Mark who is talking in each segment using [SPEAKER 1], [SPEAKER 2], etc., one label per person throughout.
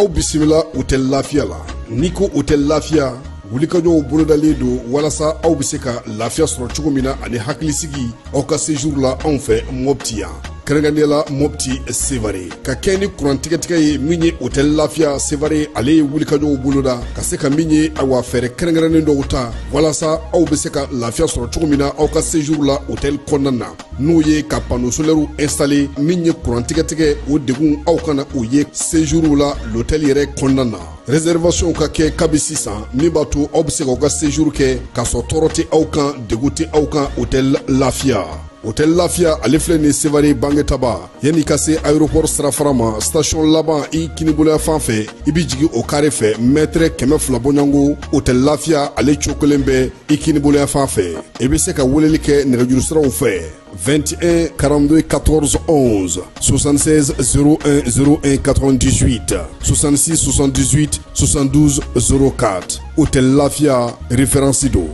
[SPEAKER 1] Aw bisimila Hôtel Lafiya la. N'i ko Hôtel Lafiya, wulikajɔw bolodalen don walasa aw bɛ se ka lafiya sɔrɔ cogo min na ani hakilisigi aw ka séjour la anw fɛ Mopti yan, kɛrɛnkɛrɛnnenya la Mopti Sevare. Ka kɛ ni kuran tigɛtigɛ ye min ye, Hôtel Lafiya Sevare ale ye wulikajɔw boloda ka se ka min ye, awa, fɛɛrɛ kɛrɛnkɛrɛnnen dɔw ta walasa aw bɛ se ka lafiya sɔrɔ cogo min na aw ka séjour la hôtel kɔnɔna na, n'o ye ka panneau solaire installé. Min ye kuran tigɛtigɛ, o degun aw kana o ye séjour la l'hôtel yɛrɛ kɔnɔna na. Réservation ka kɛ kabi sisan, min b'a to aw bɛ se k'aw ka séjour kɛ k'a sɔrɔ tɔɔrɔ tɛ aw kan, degun tɛ aw kan. Hôtel Lafiya, Hôtel Lafiya ale filɛ nin Sevare Bangetaba, yanni ka se aéroport sirafara ma, station laban i kiniboloya fan fɛ, i bɛ jigin o carré fɛ, mètre 200 bɔɲɔgɔnko, Hôtel Lafiya ale cokolen bɛ i kiniboloya fan fɛ. I bɛ se ka weleli kɛ nɛgɛjuru siraw fɛ: 21 42 14 11, 76 01 01 98, 66 78 72 04. Hôtel Lafia, référence do.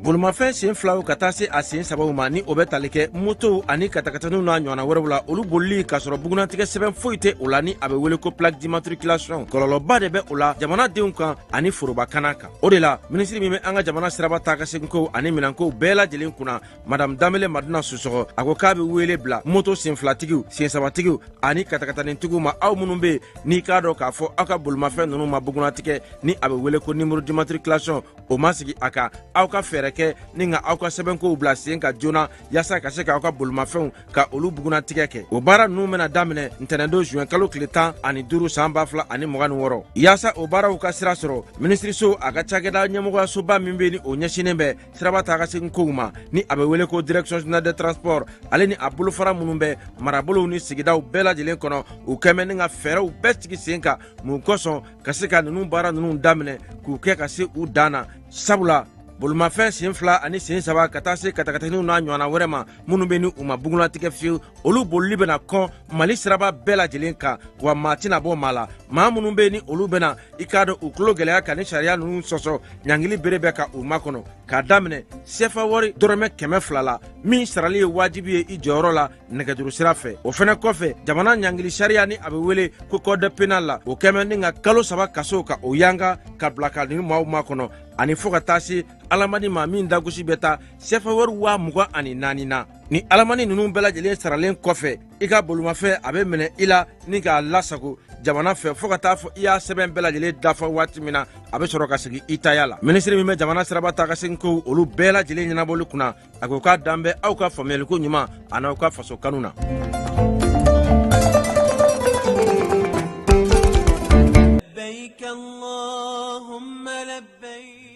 [SPEAKER 2] Bolimafɛn sen filaw ka taa se a sen sabaw ma, ni o bɛ tali kɛ motow ani katakataniw n'a ɲɔgɔnna wɛrɛw la, olu bolili k'a sɔrɔ bugunatigɛ sɛbɛn foyi tɛ o la, ni a bɛ wele ko plaque d'immatriculation, kɔlɔlɔba de bɛ o la jamanadenw kan ani forobakana kan. O de la, minisiri min bɛ an ka jamana siraba taa ka seginkow ani minɛnkow bɛɛ lajɛlen kunna, Madame Danbele Madina Sisɔkɔ, a ko k'a bɛ wele bila moto senfilatigiw, sensabatigiw ani katakatanitigiw ma: aw minnu bɛ yen n'i k'a dɔn k'a fɔ aw ka bolimafɛn ninnu ma bugunatigɛ, ni a bɛ wele ko numéro d'immatriculation, o ma sigi a kan, aw ka fɛɛrɛ kɛ ni ka aw ka sɛbɛnkow bila sen ka joona yaasa ka se k'aw ka bolimafɛnw ka olu bugunatigɛ kɛ. O baara ninnu bɛna daminɛ ntɛnɛndon zuwɛn kalo tile 15 san 2026. Yaasa o baaraw ka sira sɔrɔ, minisiriso a ka cakɛda ɲɛmɔgɔyasoba min bɛ ni o ɲɛsinnen bɛ siraba taa ka segin kow ma, ni a bɛ wele ko Direction générale des transports, ale ni a bolofara minnu bɛ marabolow ni sigidaw bɛɛ lajɛlen kɔnɔ, u kɛmɛ ni ka fɛɛrɛw bɛɛ sigi sen kan mun kosɔn ka se ka ninnu baara ninnu daminɛ k'u kɛ ka se u dan na. Sabula bolimafɛn sen fila ani sen saba ka taa se katakataniw n'a ɲɔgɔnna wɛrɛ ma minnu bɛ ni u ma bugunnatigɛ fiyewu, olu bolili bɛna kɔn Mali siraba bɛɛ lajɛlen kan, wa maa tɛna bɔ maa la. Maa minnu bɛ ni olu bɛna i k'a dɔn u tulo gɛlɛya ka ni sariya ninnu sɔsɔ, ɲangili bere bɛ ka u makɔnɔ k'a daminɛ sefa wari dɔrɔmɛ 200 la, min sarali ye wajibi ye i jɔyɔrɔ la nɛgɛjuru sira fɛ. O fɛnɛ kɔfɛ, jamana ɲangili sariya ni a bɛ wele ko code pénal la, o kɛmɛ ni ka kalo 3 kaso ka o yanga ka bila ka nin maaw makɔnɔ, ani fo ka taa se alamani ma min dagosi bɛ taa sefa wari 24,000 na. Ni alamani ninnu bɛɛ lajɛlen saralen kɔfɛ, i ka bolimafɛn a bɛ minɛ i la ni k'a lasago jamana fɛ fo ka taa fɔ i y'a sɛbɛn bɛɛ lajɛlen dafa waati min na, a bɛ sɔrɔ ka segin i taya la. Minisiri min bɛ jamana siraba taa ka segin kow olu bɛɛ lajɛlen ɲɛnabɔli kunna, a ko k'a dan bɛ aw ka faamuyaliko ɲuman an'aw ka faso kanu na.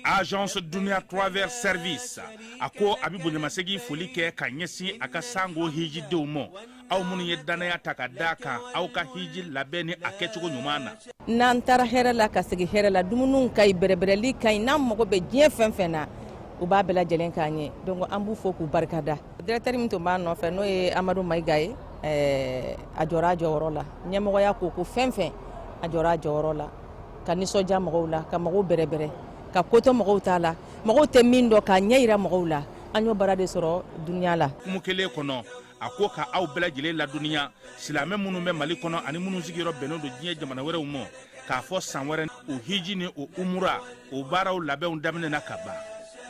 [SPEAKER 3] Agence Dunia Travel Service a ko a bɛ bonyamasegin foli kɛ ka ɲɛsin a ka sango hijidenw ma, aw minnu ye dannaya ta ka da kan aw ka hiji labɛn ni a kɛcogo ɲuman na.
[SPEAKER 4] N'an taara hɛrɛ la ka segin hɛrɛ la, dumuniw ka ɲi, bɛrɛbɛrɛli ka ɲi, n'an mago bɛ diɲɛ fɛn fɛn na, u b'a bɛɛ lajɛlen k'an ye. Donc an b'u fo k'u barikada. Directeur min tun b'a nɔfɛ, n'o ye Amadu Mayiga ye, a jɔra a jɔyɔrɔ la. Ɲɛmɔgɔya ko ko fɛn fɛn, a jɔra a jɔyɔrɔ la ka nisɔndiya mɔgɔw la, ka mɔgɔw bɛrɛbɛrɛ, ka kotɔ mɔgɔw t'a la, mɔgɔw tɛ min dɔn k'a ɲɛ yira mɔgɔw la. An y'o baara de sɔrɔ dunuya la.
[SPEAKER 3] Kumu kelen kɔnɔ, a ko ka aw bɛɛ lajɛlen ladɔnniya, silamɛ minnu bɛ Mali kɔnɔ ani minnu sigiyɔrɔ bɛnnen don diɲɛ jamana wɛrɛw ma, k'a fɔ san wɛrɛ o hiji ni o umura o baaraw labɛnw daminɛna ka ban.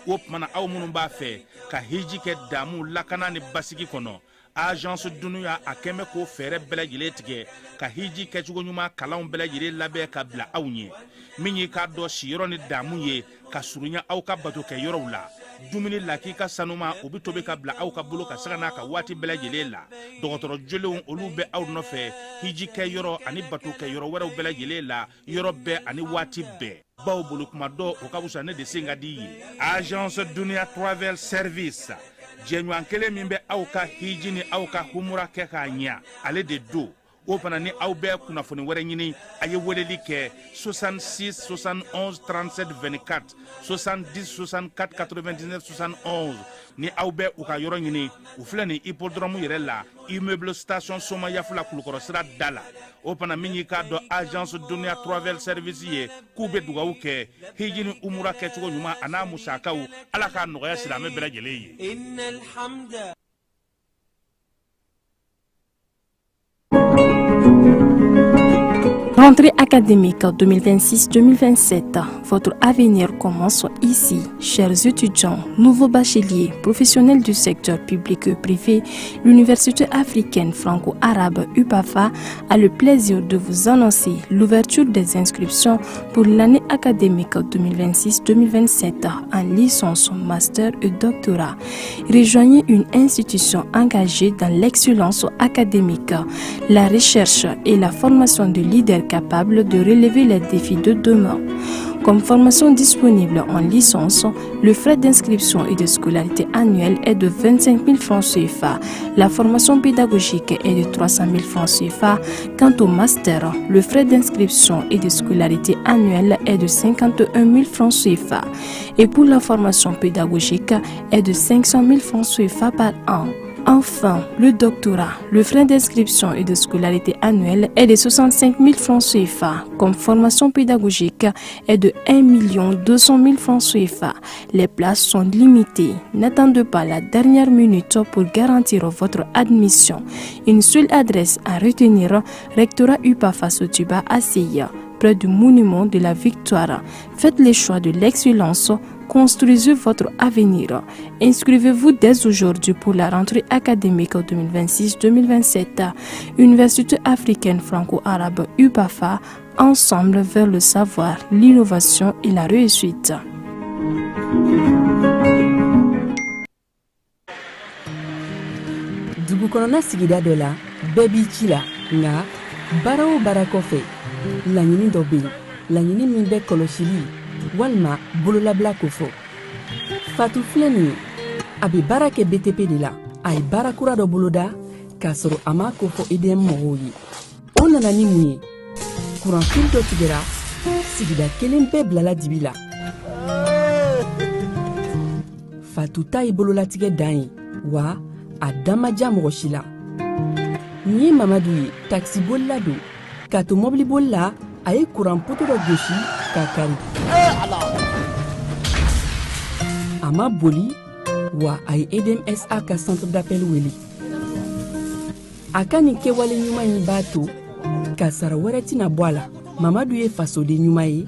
[SPEAKER 3] O tuma na, aw minnu b'a fɛ ka hiji kɛ damu, lakana ni basigi kɔnɔ, Agence Dunuya a kɛn bɛ k'o fɛɛrɛ bɛɛ lajɛlen tigɛ ka hiji kɛcogo ɲuman kalanw bɛɛ lajɛlen labɛn ka bila aw ɲɛ. Min y'i k'a dɔn siyɔrɔ ni damu ye ka surunya aw ka bato kɛ yɔrɔw la, dumuni lakika sanuma o bɛ tobi ka bila aw ka bolo ka saga n'a ka waati bɛɛ lajɛlen la. Dɔgɔtɔrɔ jolenw olu bɛ aw nɔfɛ hiji kɛ yɔrɔ ani bato kɛ yɔrɔ wɛrɛw bɛɛ lajɛlen la, yɔrɔ bɛɛ ani waati bɛɛ, baw bolo kuma dɔ o ka fisa ne de sen ka di ye. Agence Dunia Travel Service, jɛɲɔgɔn kelen min bɛ aw ka hiji ni aw ka humura kɛ k'a ɲɛ, ale de don. O fana ni aw bɛ kunnafoni wɛrɛ ɲini, a ye weleli kɛ 66 71 37 24, 70 64 99 71. Ni aw bɛ u ka yɔrɔ ɲini, u filɛ nin hippodrome yɛrɛ la, immeuble station Somayafula, Kulukɔrɔ sira da la. O fana min y'i k'a dɔn agence Dunia Travel Service ye, k'u bɛ dugawu kɛ hiji ni umura kɛcogo ɲuman a n'a musakaw, Ala k'a nɔgɔya silamɛ bɛɛ lajɛlen ye.
[SPEAKER 5] Rentrée académique 2026-2027, votre avenir commence ici. Chers étudiants, nouveaux bacheliers, professionnels du secteur public et privé, l'Université africaine franco-arabe UPAFA a le plaisir de vous annoncer l'ouverture des inscriptions pour l'année académique 2026-2027 en licence, master et doctorat. Rejoignez une institution engagée dans l'excellence académique, la recherche et la formation de leaders capable de relever les défis de demain. Comme formation disponible en licence, le frais d'inscription et de scolarité annuelle est de 25 000 francs CFA. La formation pédagogique est de 300 000 francs CFA. Quant au master, le frais d'inscription et de scolarité annuelle est de 51 000 francs CFA. Et pour la formation pédagogique est de 500 000 francs CFA par an. Enfin, le doctorat, le frais d'inscription et de scolarité annuelle est de 65 000 francs CFA. Comme formation pédagogique est de 1 200 000 francs CFA. Les places sont limitées. N'attendez pas la dernière minute pour garantir votre admission. Une seule adresse à retenir, rectorat UPAFA Sotuba ACI, près du monument de la Victoire. Faites le choix de l'excellence. Construisez votre avenir. Inscrivez-vous dès aujourd'hui pour la rentrée académique 2026-2027. Université africaine franco-arabe UPAFA, ensemble vers le savoir, l'innovation et la réussite.
[SPEAKER 6] Dugu kɔnɔna sigida dɔ la, bɛɛ b'i ci la, nka baara o baara kɔfɛ, laɲini dɔ bɛ yen, laɲini min bɛ kɔlɔsili walima bololabila kofɔ. Fatu filɛ nin ye, a bɛ baara kɛ BTP de la. A ye baara kura dɔ boloda k'a sɔrɔ a m'a kofɔ EDM mɔgɔw ye. O nana ni mun ye? Kuranfili dɔ tigɛra, sigida kelen bɛɛ bilala dibi la. Fatu ta ye bololatigɛ dan ye, wa a da ma diya mɔgɔ si la. Nin ye Mamadu ye, takisibolila don. K'a to mɔbiliboli la, a ye kuran poto dɔ gosi k'a kari. A ma boli, wa a ye EDMSA ka centre d'appel wele. A ka nin kɛwale ɲuman in b'a to kasara wɛrɛ tɛna bɔ a la. Mamadu ye fasoden ɲuman ye,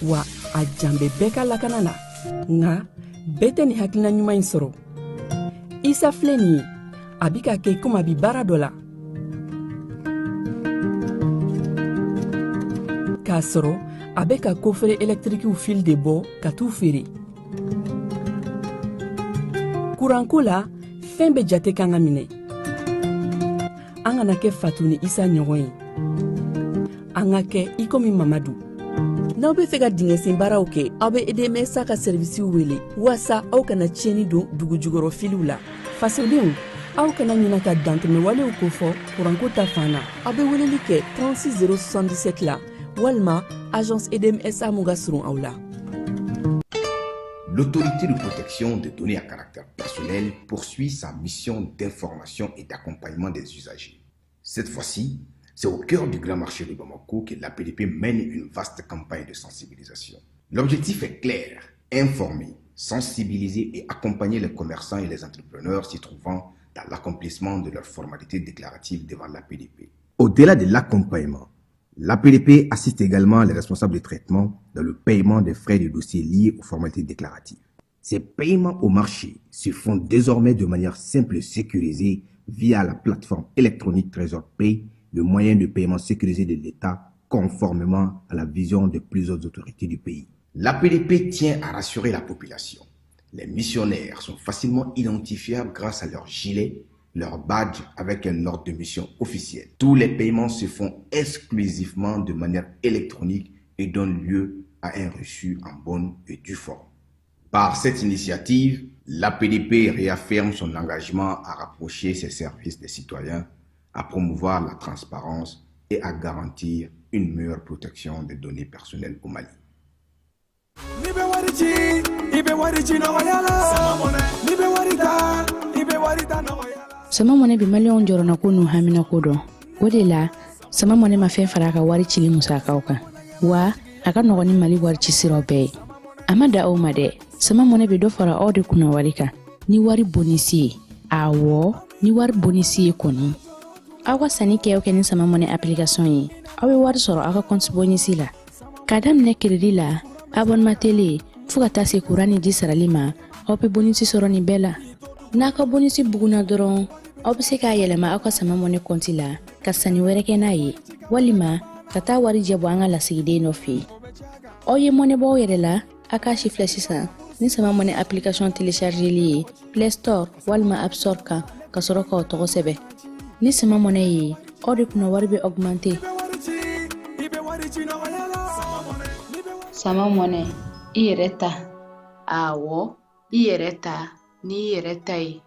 [SPEAKER 6] wa a jan bɛ bɛɛ ka lakana na. Nka bɛɛ tɛ nin hakilina ɲuman in sɔrɔ. Isa filɛ nin ye, a bi ka kɛ komi a bi baara dɔ la, k'a sɔrɔ a bɛ ka kofere ɛlɛtirikiw fil de bɔ ka t'u feere. Kuranko la, fɛn bɛɛ jate kan ka minɛ. An kana kɛ Fatu ni Isa ɲɔgɔn ye, an ka kɛ i komi Mamadu. N'aw bɛ fɛ ka dingɛsen baaraw kɛ, aw bɛ EDMSA ka sɛrivisiw wele waasa aw kana tiɲɛni don dugu jukɔrɔ filiw la. Fasodenw, aw kana ɲina ka dantɛmɛwalew kofɔ kuranko ta fan na. Aw bɛ weleli kɛ 36 077 la walima agence EDMSA mun ka surun aw la.
[SPEAKER 7] L'autorité de protection des données à caractère personnel poursuit sa mission d'information et d'accompagnement des usagers. Cette fois-ci, c'est au cœur du grand marché de Bamako que l'APDP mène une vaste campagne de sensibilisation. L'objectif est clair, informer, sensibiliser et accompagner les commerçants et les entrepreneurs s'y trouvant dans l'accomplissement de leurs formalités déclaratives devant l'APDP. Au-delà de l'accompagnement, l'APDP assiste également les responsables de traitement dans le paiement des frais de dossier liés aux formalités déclaratives. Ces paiements au marché se font désormais de manière simple et sécurisée via la plateforme électronique Trésor Pay, le moyen de paiement sécurisé de l'État conformément à la vision de plusieurs autorités du pays. L'APDP tient à rassurer la population. Les missionnaires sont facilement identifiables grâce à leur gilet, leur badge avec un ordre de mission officiel. Tous les paiements se font exclusivement de manière électronique et donnent lieu à un reçu en bonne et due forme. Par cette initiative, l'APDP réaffirme son engagement à rapprocher ses services des citoyens à promouvoir la transparence et à garantir une meilleure protection des données personnelles au Mali.
[SPEAKER 8] N'i bɛ wari ci i bɛ wari ci nɔgɔya la n'i bɛ wari ta i bɛ wari ta nɔgɔya la.
[SPEAKER 9] Sama Mɔnɛ bɛ maliyɛnw jɔrɔnako n'u haminako dɔn. O de la, Sama Mɔnɛ ma fɛn fara a ka wari cili musakaw kan, wa a ka nɔgɔn ni Mali wari ci siraw bɛɛ ye. A ma da o ma dɛ, Sama Mɔnɛ bɛ dɔ fara aw de kunna wari kan ni wari bonisi ye. Awɔ, ni wari bonisi ye kɔni. Aw ka sanni kɛ o kɛ ni Sama Mɔnɛ application ye, aw bɛ wari sɔrɔ aw ka compte bonisi la. K'a daminɛ crédit la, abonnement télé, fo ka taa se kuran ni ji sarali ma, aw bɛ bonisi sɔrɔ nin bɛɛ la. N'a ka bonisi bugunna dɔrɔn, aw bɛ se k'a yɛlɛma aw ka Sama Mɔnɛ kɔnti la ka sanni wɛrɛ kɛ n'a ye, walima ka taa warijɛ bɔ an ka lasigiden dɔ fɛ yen. Aw ye mɔnɛ bɔ aw yɛrɛ la, a k'a si filɛ sisan ni Sama Mɔnɛ application téléchargeli ye Play Store walima App Store kan, ka sɔrɔ k'aw tɔgɔ sɛbɛn. Ni Sama Mɔnɛ ye, aw de kunna wari bɛ augmenter.
[SPEAKER 10] Sama Mɔnɛ, i yɛrɛ ta. Awɔ, i yɛrɛ ta n'i yɛrɛ ta ye.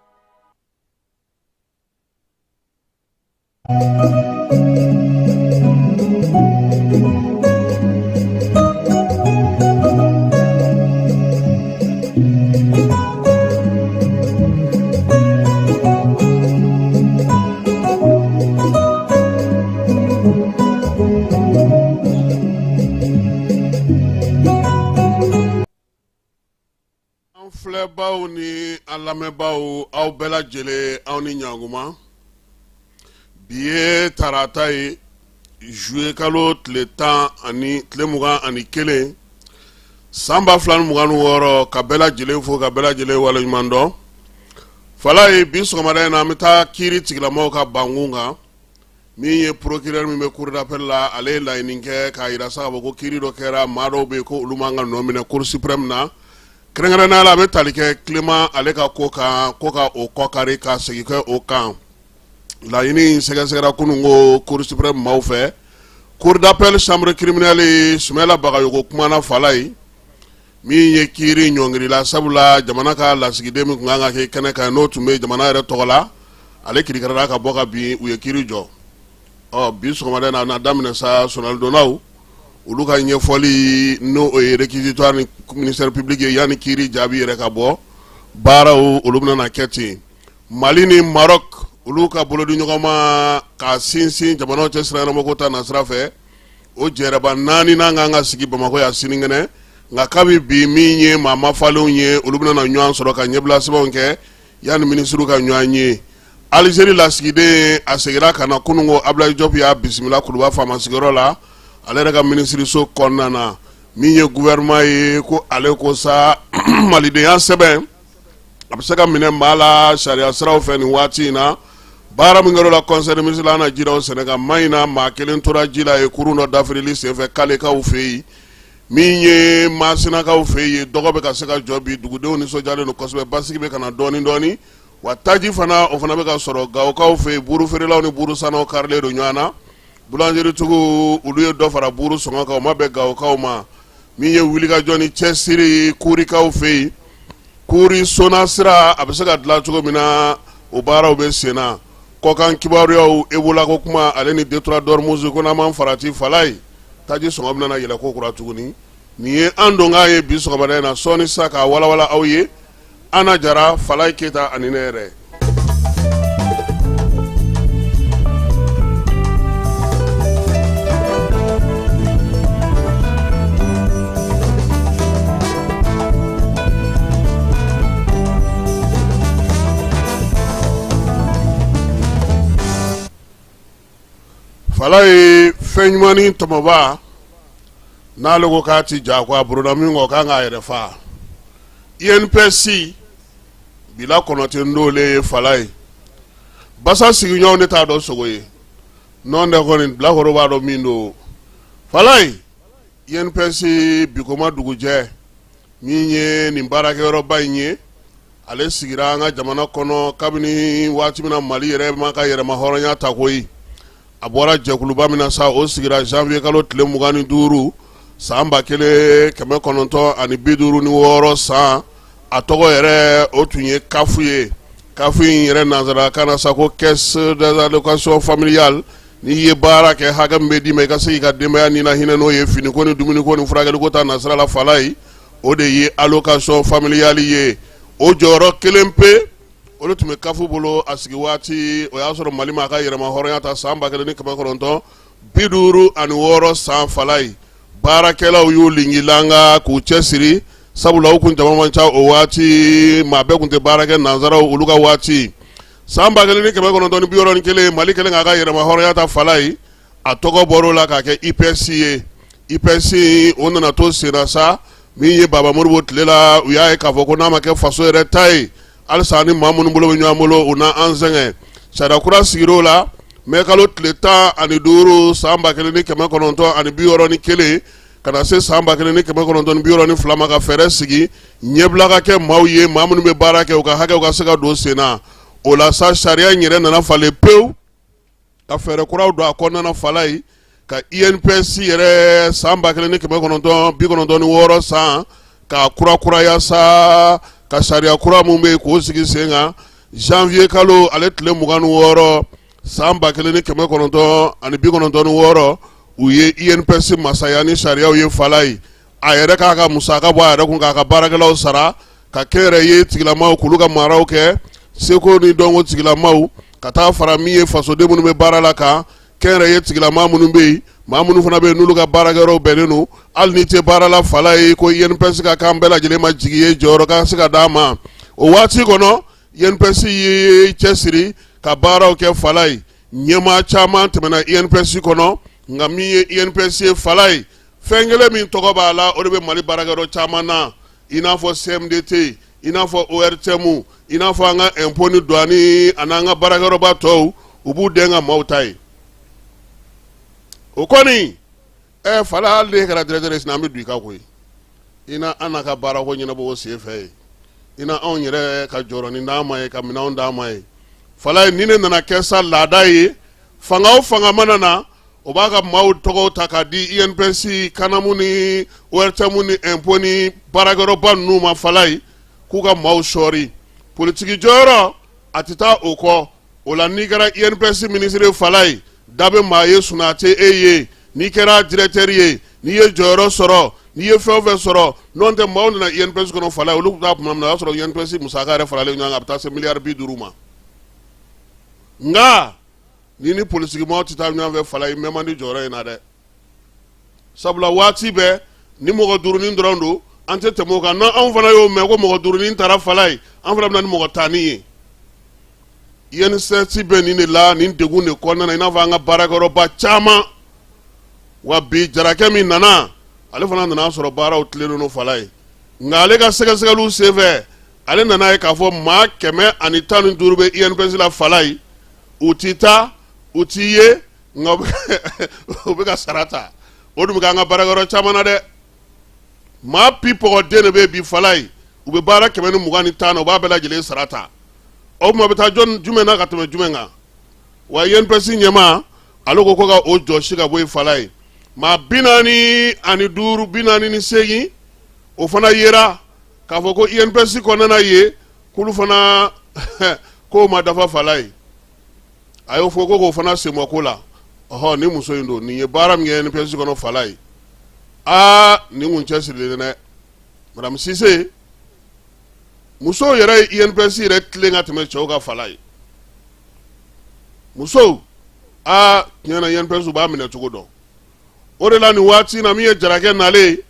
[SPEAKER 1] An filɛbaw ni an lamɛnbaaw, aw bɛɛ lajɛlen, aw ni ɲankuma. Bi ye tarata ye, juillet kalo tile tan ani tile 21 san 2026. Ka bɛɛ lajɛlen fo, ka bɛɛ lajɛlen waleɲuman dɔn. Falaye, bi sɔgɔmada in na, an bɛ taa kiiri tigilamɔgɔw ka bankun kan. Min ye procureur min bɛ cour d'appel la, ale ye laɲini kɛ k'a jira sa k'a fɔ ko kiiri dɔ kɛra, maa dɔw bɛ yen ko olu man ka nɔ minɛ cour suprême na. Kɛrɛnkɛrɛnnenya la, a bɛ tali kɛ Clément ale ka ko kan, ko ka o kɔkari ka segin kɛ o kan. Laɲini in sɛgɛsɛgɛra kunun ko cour suprême maaw fɛ. Cour d'appel chambre criminelle, Sumayila Bagayogo kumana. Falaye, min ye kiiri ɲɔngirila, sabula jamana ka lasigiden min tun kan ka kɛ kɛnɛ kan, n'o tun bɛ jamana yɛrɛ tɔgɔ la, ale kirikarala ka bɔ ka bin, u ye kiiri jɔ. Ɔ bi sɔgɔmada in na, a na daminɛ sa sonalidonnaw olu ka ɲɛfɔli, n'o o ye réquisitoire ni ministère public ye, yanni kiiri jaabi yɛrɛ ka bɔ. Baaraw olu bɛna na kɛ ten. Mali ni Maroc, olu ka bolodi ɲɔgɔnma ka sinsin jamanaw cɛ sira ɲɛnamako ta nasira fɛ, o jɛrɛba naani n'a kan ka sigi Bamakɔ yan sinikɛnɛ. Nka kabi bi, min ye maa mafalenw ye, olu bɛna na ɲɔgɔn sɔrɔ ka ɲɛbila sɛbɛnw kɛ yanni minisiriw ka ɲɔgɔn ye. Alizeri lasigiden, a seginna ka na kunun ko Abulayi Jɔpu y'a bisimila Kuluba faama sigiyɔrɔ la, ale yɛrɛ ka minisiriso kɔnɔna na. Min ye gouvernement ye, ko ale ko sa malidenya sɛbɛn a bɛ se ka minɛ maa la sariya siraw fɛ nin waati in na. Baara min kɛra la conseil des ministres la, an na jira o sɛnɛ kan. Mahina, maa kelen tora ji la ye kurun dɔ dafirili senfɛ Kalekaw fɛ yen. Min ye Masinakaw fɛ yen, dɔgɔ bɛ ka se ka jɔ bi, dugudenw nisɔndiyalen don kosɛbɛ, basigi bɛ ka na dɔɔnin dɔɔnin, wa taji fana, o fana bɛ ka sɔrɔ Gawokaw fɛ yen. Buru feerelaw ni buru sannaw karilen don ɲɔgɔn na. Boulangeritigiw, olu ye dɔ fara buru sɔngɔ kan, o ma bɛn Gawokaw ma. Min ye wulikajɔ ni cɛsiri Kurikaw fɛ yen, Kuri Sona sira a bɛ se ka dilan cogo min na, o baaraw bɛ sen na. Kɔkan kibaruyaw, Ebola ko kuma, ale ni détroit d'Ormuz, ko n'an m'an farati, Falaye, taji sɔngɔ bɛna yɛlɛ ko kura tuguni. Nin ye an donkan ye bi sɔgɔmada in na. Sɔɔni sa k'a walawala aw ye. Ana Jara, Falaye Keyita ani ne yɛrɛ. Falaye, fɛn ɲumannin tɔmɔba, n'ale ko k'a ti ja ko a buruna min kɔ, k'an k'a yɛrɛ fa. INPS bila kɔnɔ tɛ n'ole ye. Falaye, basa sigiɲɔgɔnw, ne t'a dɔn sogo ye nɔn tɛ kɔni, bilakoro b'a dɔn min don. Falaye, INPS bikoma dugujɛ, min ye nin baarakɛyɔrɔba in ye, ale sigira an ka jamana kɔnɔ kabini waati min na Mali yɛrɛ ma ka yɛrɛma hɔrɔnya ta koyi. A bɔra jɛkuluba min na sa, o sigira janvier kalo tile 25 san 1956 san. A tɔgɔ yɛrɛ, o tun ye CAF ye.
[SPEAKER 11] CAF in yɛrɛ nansarakan na sa ko caisse des allocations familiales. N'i ye baara kɛ, hakɛ min bɛ d'i ma i ka se k'i ka denbaya ni hinɛ n'o ye, finiko ni dumuniko ni furakɛliko ta nasira la, Falaye, o de ye allocation familiale ye. O jɔyɔrɔ kelen pe o de tun bɛ CAF bolo a sigi waati. O y'a sɔrɔ Mali ma a ka yɛrɛma hɔrɔnya ta san 1956 san. Falaye, baarakɛlaw y'u lingilanga k'u cɛ siri, sabula u kun jama man ca o waati, maa bɛɛ tun tɛ baara kɛ nansaraw olu ka waati. San 1961, Mali kɛlen k'a ka yɛrɛma hɔrɔnya ta, Falaye, a tɔgɔ bɔr'o la k'a kɛ IPS ye. IPS o nana to senna sa. Min ye Baba Modibo tile la, u y'a ye k'a fɔ ko n'a ma kɛ faso yɛrɛ ta ye, halisa ni maa minnu bolo bɛ ɲɔgɔn bolo, u na an sɛgɛn. Sariya kura sigir'o la mɛ kalo tile 15 san 1961 ka na se san 1962 ma, ka fɛɛrɛ sigi ɲɛbila ka kɛ maaw ye, maa minnu bɛ baara kɛ, u ka hakɛw ka se ka don sen na. O la sa, sariya in yɛrɛ nana falen pewu ka fɛɛrɛ kuraw don a kɔnɔna, Falaye, ka INPS yɛrɛ san 1996 san k'a kurakuraya sa, ka sariya kura min bɛ yen k'o sigi sen kan. Janvier kalo ale tile 26 san 1996, u ye INPS masaya ni sariyaw ye. Falaye, a yɛrɛ k'a ka musaka bɔ a yɛrɛ kun k'a ka baarakɛlaw sara, ka kɛnyɛrɛye tigilamaw k'olu ka maraw kɛ, seko ni dɔnko tigilamaw, ka taa fara min ye fasoden minnu bɛ baara la kan, kɛnyɛrɛye tigilama minnu bɛ yen, maa minnu fana bɛ yen n'olu ka baarakɛyɔrɔw bɛnnen don, hali n'i tɛ baara la. Falaye, ko INPS ka kan bɛɛ lajɛlen ma jigi ye, jɔyɔrɔ ka se ka d'a ma. O waati kɔnɔ, INPS ye cɛsiri ka baaraw kɛ. Falaye, ɲɛmaa caman tɛmɛna INPS kɔnɔ, nka min ye INPS ye, Falaye, fɛn kelen min tɔgɔ b'a la, o de bɛ Mali baarakɛyɔrɔ caman na, i n'a fɔ CMDT, i n'a fɔ ORTM, i n'a fɔ an ka impôt ni douane ani an ka baarakɛyɔrɔba tɔw, u b'u den ka maaw ta ye. O kɔni ɛ, Falaye, hali n'e kɛra directeur ye sini, an bɛ don i kan koyi. I na an n'a ka baarako ɲɛnabɔ o sen fɛ yen, i na anw yɛrɛ ka jɔrɔnin d'an ma ye, ka minɛnw d'an ma ye. Falaye, ni ne nana kɛ sa laada ye, fanga o fanga mana na, o b'a ka maaw tɔgɔw ta k'a di INPS, CANAM ni ORTM ni impôt ni baarakɛyɔrɔba ninnu ma. Falaye, k'u ka maaw sɔɔri politiki jɔyɔrɔ, a tɛ taa o kɔ. O la, n'i kɛra INPS minisiri, Falaye, da bɛ maa ye sunaa tɛ e ye. N'i kɛra directeur ye, n'i ye jɔyɔrɔ sɔrɔ, n'i ye fɛn o fɛn sɔrɔ, n'o tɛ maaw nana INPS kɔnɔ, Falaye, olu tun t'a tuma min na, o y'a sɔrɔ INPS musaka yɛrɛ faralen ɲɔgɔn kan, a bɛ taa se miliyari 50 ma. Nka ni ni politikimaaw tɛ taa ɲɔgɔn fɛ, Falaye, mɛn man di jɔyɔrɔ in na dɛ, sabula waati bɛɛ ni mɔgɔ duurunin dɔrɔn don, an tɛ tɛmɛ o kan. N'anw fana y'o mɛn ko mɔgɔ duurunin taara, Falaye, an fana bɛ na ni mɔgɔ tannin ye. INPS bɛ nin de la, nin degun de kɔnɔna na, i n'a fɔ an ka baarakɛyɔrɔba caman. Wa bi, jarakɛ min nana, ale fana nana sɔrɔ baaraw tilennen don, Falaye, nka ale ka sɛgɛsɛgɛliw senfɛ, ale nana ye k'a fɔ maa 115 bɛ INPS la, Falaye, u ti taa, u ti ye, nka u bɛ ka sara ta. O dun bɛ k'an ka baarakɛyɔrɔ caman na dɛ. Maa pi pɔgɔden de bɛ bi, Falaye, u bɛ baara 120 ni tan na, u b'a bɛɛ lajɛlen sara ta. O tuma bɛ taa jɔn jumɛn na ka tɛmɛ jumɛn kan? Wa INPS ɲɛmaa, ale ko ko ka o jɔsi ka bɔ yen. Falaye, maa 45, 48, o fana yera k'a fɔ ko INPS kɔnɔna ye, k'olu fana k'o ma dafa. Falaye, a y'o fɔ ko k'o fana senbɔ ko la. Ɔhɔ, ni muso in don, nin ye baara min kɛ INPS kɔnɔ, Falaye, aa, nin kun cɛsirilen dɛ, madame Sise. Musow yɛrɛ ye INPS yɛrɛ tilen ka tɛmɛ cɛw kan, Falaye. Musow, aa, tiɲɛ na, INPS b'a minɛ cogo dɔn. O de la, nin waati na, min ye jarakɛ nalen,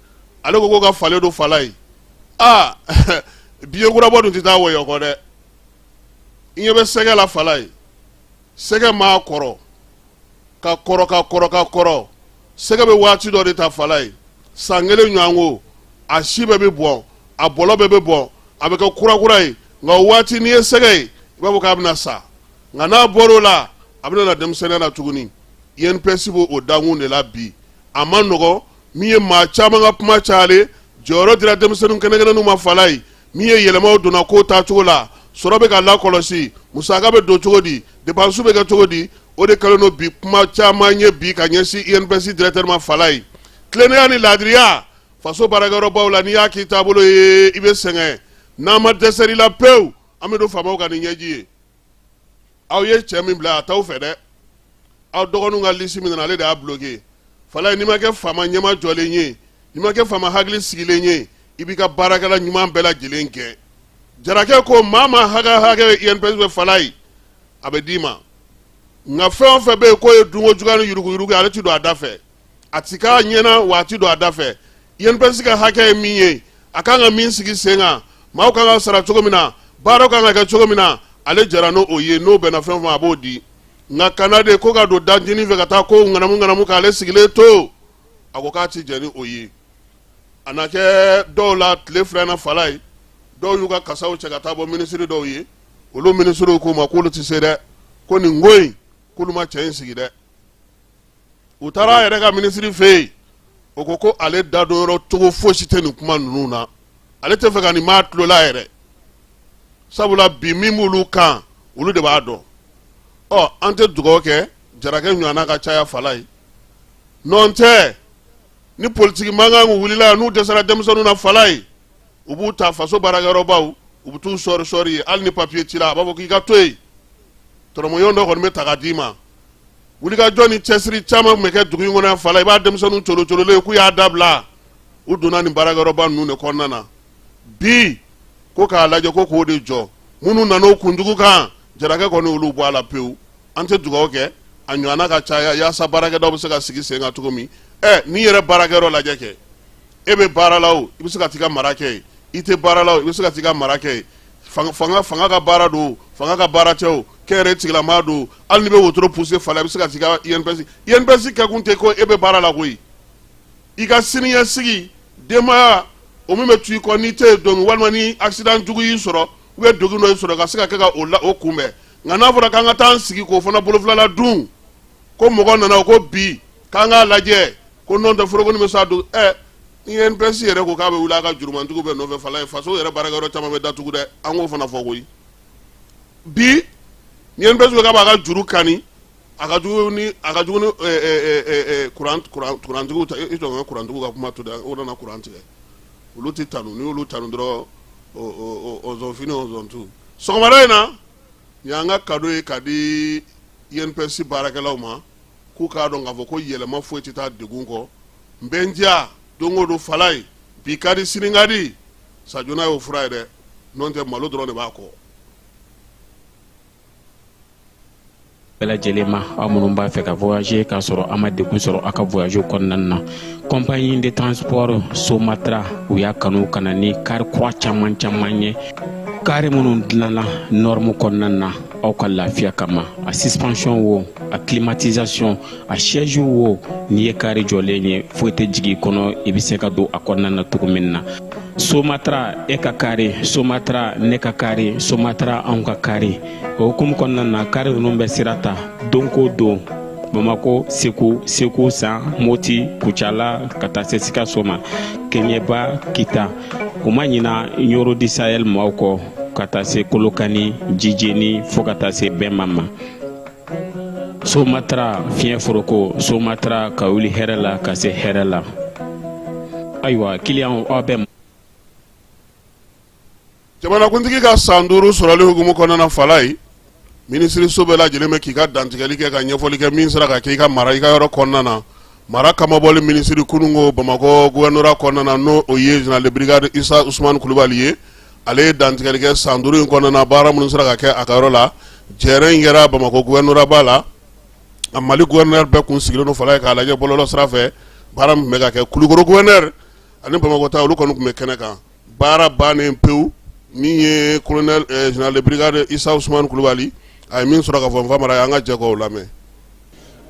[SPEAKER 11] ale ko ko ka falen don, Falaye. Aa, biye kurabɔ dun tɛ taa wɔyɔ kɔ dɛ. I ɲɛ bɛ sɛgɛ la, Falaye, sɛgɛ maa kɔrɔ ka kɔrɔ ka kɔrɔ ka kɔrɔ, sɛgɛ bɛ waati dɔ de ta, Falaye, san kelen ɲɔgɔn ko, a si bɛɛ bɛ bɔn, a bɔlɔ bɛɛ bɛ bɔn, a bɛ kɛ kurakura ye. Nka o waati, n'i ye sɛgɛ ye, i b'a fɔ k'a bɛna sa, nka n'a bɔr'o la, a bɛna na denmisɛnninya na tuguni. INPS b'o o dankun de la bi. A ma nɔgɔn. Min ye maa caman ka kuma cayalen, jɔyɔrɔ dira denmisɛnnin kɛnɛkɛnɛninw ma, Falaye. Min ye yɛlɛmaw donna ko taacogo la, sɔrɔ bɛ ka lakɔlɔsi, musaka bɛ don cogo di, dépense bɛ kɛ cogo di, o de kɛlen don bi kuma caman ye bi ka ɲɛsin INPS directeur ma. Falaye, tilennenya ni laadiriya faso baarakɛyɔrɔbaw la, n'i y'a k'i taabolo ye, i bɛ sɛgɛn. N'a ma dɛsɛ i la pewu. An bɛ don faamaw kan ni ɲɛji ye. Aw ye cɛ min bila a t'aw fɛ dɛ. Aw dɔgɔninw ka lisi min nana, ale de y'a bloqué. Falaye, n'i ma kɛ faama ɲɛma jɔlen ye, n'i ma kɛ faama hakili sigilen ye, i b'i ka baarakɛla ɲuman bɛɛ lajɛlen kɛ. Jarakɛ ko maa ma hakɛ hakɛ INPS bɛ Falaye, a bɛ d'i ma. Nka fɛn o fɛn bɛ yen k'o ye dunko juguya ni yuruguyurugu ye, ale ti don a da fɛ. A ti k'a ɲɛna wa a ti don a da fɛ. INPS ka hakɛ ye min ye, a kan ka min sigi sen kan, maaw kan ka sara cogo min na, baaraw kan ka kɛ cogo min na, ale jɛra n'o ye. N'o bɛnna fɛn o fɛn ma, a b'o di. Nka kana de ko ka don dancinin fɛ ka taa ko ŋanamu ŋanamu k'ale sigilen to, a ko k'a ti jɛn ni o ye. A na kɛ dɔw la tile 2 na Falaye, dɔw y'u ka kasaw cɛ ka taa bɔ minisiri dɔw ye. Olu minisiriw k'u ma k'olu tɛ se dɛ, ko nin ko in k'olu ma cɛ in sigi dɛ. U taara a yɛrɛ ka minisiri fɛ yen, o ko ko ale dadon yɔrɔ cogo fosi tɛ nin kuma ninnu na, ale tɛ fɛ ka nin maa tulo la yɛrɛ, sabula bi min b'olu kan, olu de b'a dɔn. Ɔ, an tɛ dugawu kɛ jarakɛ ɲɔgɔnna ka caya Falaye. Nɔn tɛ ni politiki mankan wulila, n'u dɛsɛra denmisɛnninw na Falaye, u b'u ta faso baarakɛyɔrɔbaw, u bɛ t'u sɔɔri sɔɔri ye. Hali ni papiye cira, a b'a fɔ k'i ka to yen, tɔrɔmɔɲɔgɔn dɔ kɔni bɛ ta ka d'i ma. Wulikajɔ ni cɛsiri caman tun bɛ kɛ dugu in kɔnɔ yan Falaye. I b'a denmisɛnninw colocololen k'u y'a dabila, u donna nin baarakɛyɔrɔba ninnu de kɔnɔna na. Bi ko k'a lajɛ ko k'o de jɔ, minnu nana o kunjugu kan, jarakɛ kɔni olu bɔ a la pewu. An tɛ dugawu kɛ a ɲɔgɔnna ka caya yaasa baarakɛdaw bɛ se ka sigi sen kan cogo min. Ɛ, n'i yɛrɛ baarakɛyɔrɔ lajɛ kɛ, e bɛ baara la o, i bɛ se ka t'i ka mara kɛ yen. I tɛ baara la o, i bɛ se ka t'i ka mara kɛ yen. Fanga ka baara don, fanga ka baara tɛ o, kɛnyɛrɛ tigilamaa don, hali n'i bɛ wotoro pousser Falaye, i bɛ se ka t'i ka INPS. INPS kɛkun tɛ ko e bɛ baara la koyi. I ka siniɲɛsigi, denbaya, o min bɛ tu i kɔ n'i tɛ yen don, walima ni accident jugu y'i sɔrɔ ou bien degun dɔ y'i sɔrɔ, ka se ka kɛ ka o la o kunbɛn. Nka n'a fɔra k'an ka taa an sigi k'o fana bolofila la dun, ko mɔgɔ nana o ko bi k'an k'a lajɛ ko nɔn tɛ foroko bɛ sa don. Ɛ, ni INPS yɛrɛ ko k'a bɛ wuli a ka jurumantigiw bɛɛ nɔfɛ Falaye, faso yɛrɛ baarakɛyɔrɔ caman bɛ datugu dɛ. An k'o fana fɔ koyi. Bi ni INPS ko k'a b'a ka juru kani, a ka jugu ni a ka jugu ni kurantigiw ta. I jɔ, n ka kurantigiw ka kuma to dɛ, o nana kuran tigɛ, olu tɛ tanu. N'i y'olu tanu dɔrɔn, on fini on tu. Sɔgɔmada in na, nin y'an ka cadeau ye ka di INPS baarakɛlaw ma, k'u k'a dɔn k'a fɔ ko yɛlɛma foyi tɛ taa degun kɔ. N bɛ n diya don o don Falaye, bi ka di, sini ka di, sajona y'o fura ye dɛ. N'o tɛ, malo dɔrɔn de b'a kɔ.
[SPEAKER 12] Bɛɛ lajɛlen ma, aw minnu b'a fɛ ka voyager k'a sɔrɔ a ma degun sɔrɔ aw ka voyage kɔnɔna na, compagnie de transport Somatra, u y'a kanu ka na ni kari kura caman caman ye, kari minnu dilanna norme kɔnɔna na aw ka lafiya kama. A suspension wo, a climatisation, a siège wo, n'i ye kari jɔlen ye, foyi tɛ jigin i kɔnɔ, i bɛ se ka don a kɔnɔna na cogo min na. Somatra, e ka kari Somatra, ne ka kari Somatra, anw ka kari. O hukumu kɔnɔna na, kari ninnu bɛ sira ta don ko don, Bamako, Segu, Segu San, Moti, Kucala, ka taa se Sikaso ma, Keɲeba, Kita. U ma ɲina Ɲoro du Sahel maaw kɔ, ka taa se Kolokani, Jijeni, fo ka taa se Bɛnma ma. Somatra, fiɲɛ foroko Somatra, ka wuli hɛrɛ la ka se hɛrɛ la. Ayiwa, kiliyanw, aw bɛ
[SPEAKER 11] Jamanakuntigi ka san 5 sɔrɔli hukumu kɔnɔna na Falaye, minisiriso bɛɛ lajɛlen bɛ k'i ka dantigɛli kɛ, ka ɲɛfɔli kɛ min sera ka kɛ i ka mara, i ka yɔrɔ kɔnɔna na. Mara kamabɔli minisiri kununko Bamakɔ gouvernorat kɔnɔna na, n'o o ye général de brigade Isa Usumani Kulubali ye, ale ye dantigɛli kɛ san 5 in kɔnɔna na, baara minnu sera ka kɛ a ka yɔrɔ la. Jɛrɛ in kɛra Bamakɔ gouvernorat ba la. A Mali gouverneur bɛɛ kun sigilen don Falaye k'a lajɛ bɔlɔlɔ sira fɛ baara min bɛ ka kɛ. Kulukoro gouverneur ani Bamakɔ ta, olu kɔni tun bɛ kɛnɛ kan. Baara bannen pewu, min ye colonel général de brigade Isa Usumani Kulubali, a ye min sɔrɔ ka fɔ Nfamara ye, an ka jɛ k'o lamɛn.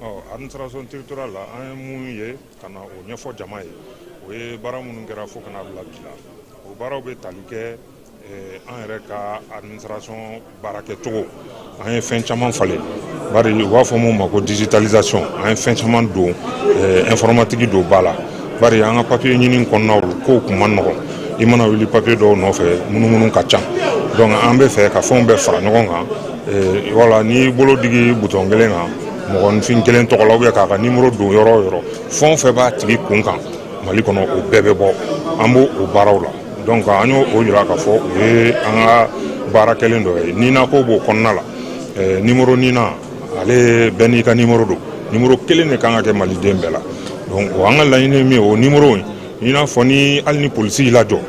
[SPEAKER 13] Ɔ, administration territoriale la, an ye mun ye ka na o ɲɛfɔ jama ye, o ye baara minnu kɛra fo ka na bila bi la. O baaraw bɛ tali kɛ an yɛrɛ ka administration baarakɛcogo. An ye fɛn caman falen, bari u b'a fɔ mun ma ko digitalisation. An ye fɛn caman don, informatique don ba la, bari an ka papier ɲini kɔnɔnaw kow kun man nɔgɔn. I mana wuli papier dɔw nɔfɛ, munumunu ka ca. Donc an bɛ fɛ ka fɛnw bɛɛ fara ɲɔgɔn kan. Wala n'i bolo digi bouton kelen kan mɔgɔninfin kelen tɔgɔ la, ou bien k'a ka numéro don yɔrɔ o yɔrɔ, fɛn o fɛn b'a tigi kun kan Mali kɔnɔ, o bɛɛ bɛ bɔ. An b'o o baaraw la. Donc an y'o o yira k'a fɔ o ye an ka baara kɛlen dɔ ye. Nina ko b'o kɔnɔna la, nimoro nina, ale bɛɛ n'i ka nimoro don, nimoro kelen de kan ka kɛ maliden bɛɛ la. Donc o an ka laɲini ye min ye, o nimoro in, i n'a fɔ ni hali ni polisi y'i lajɔ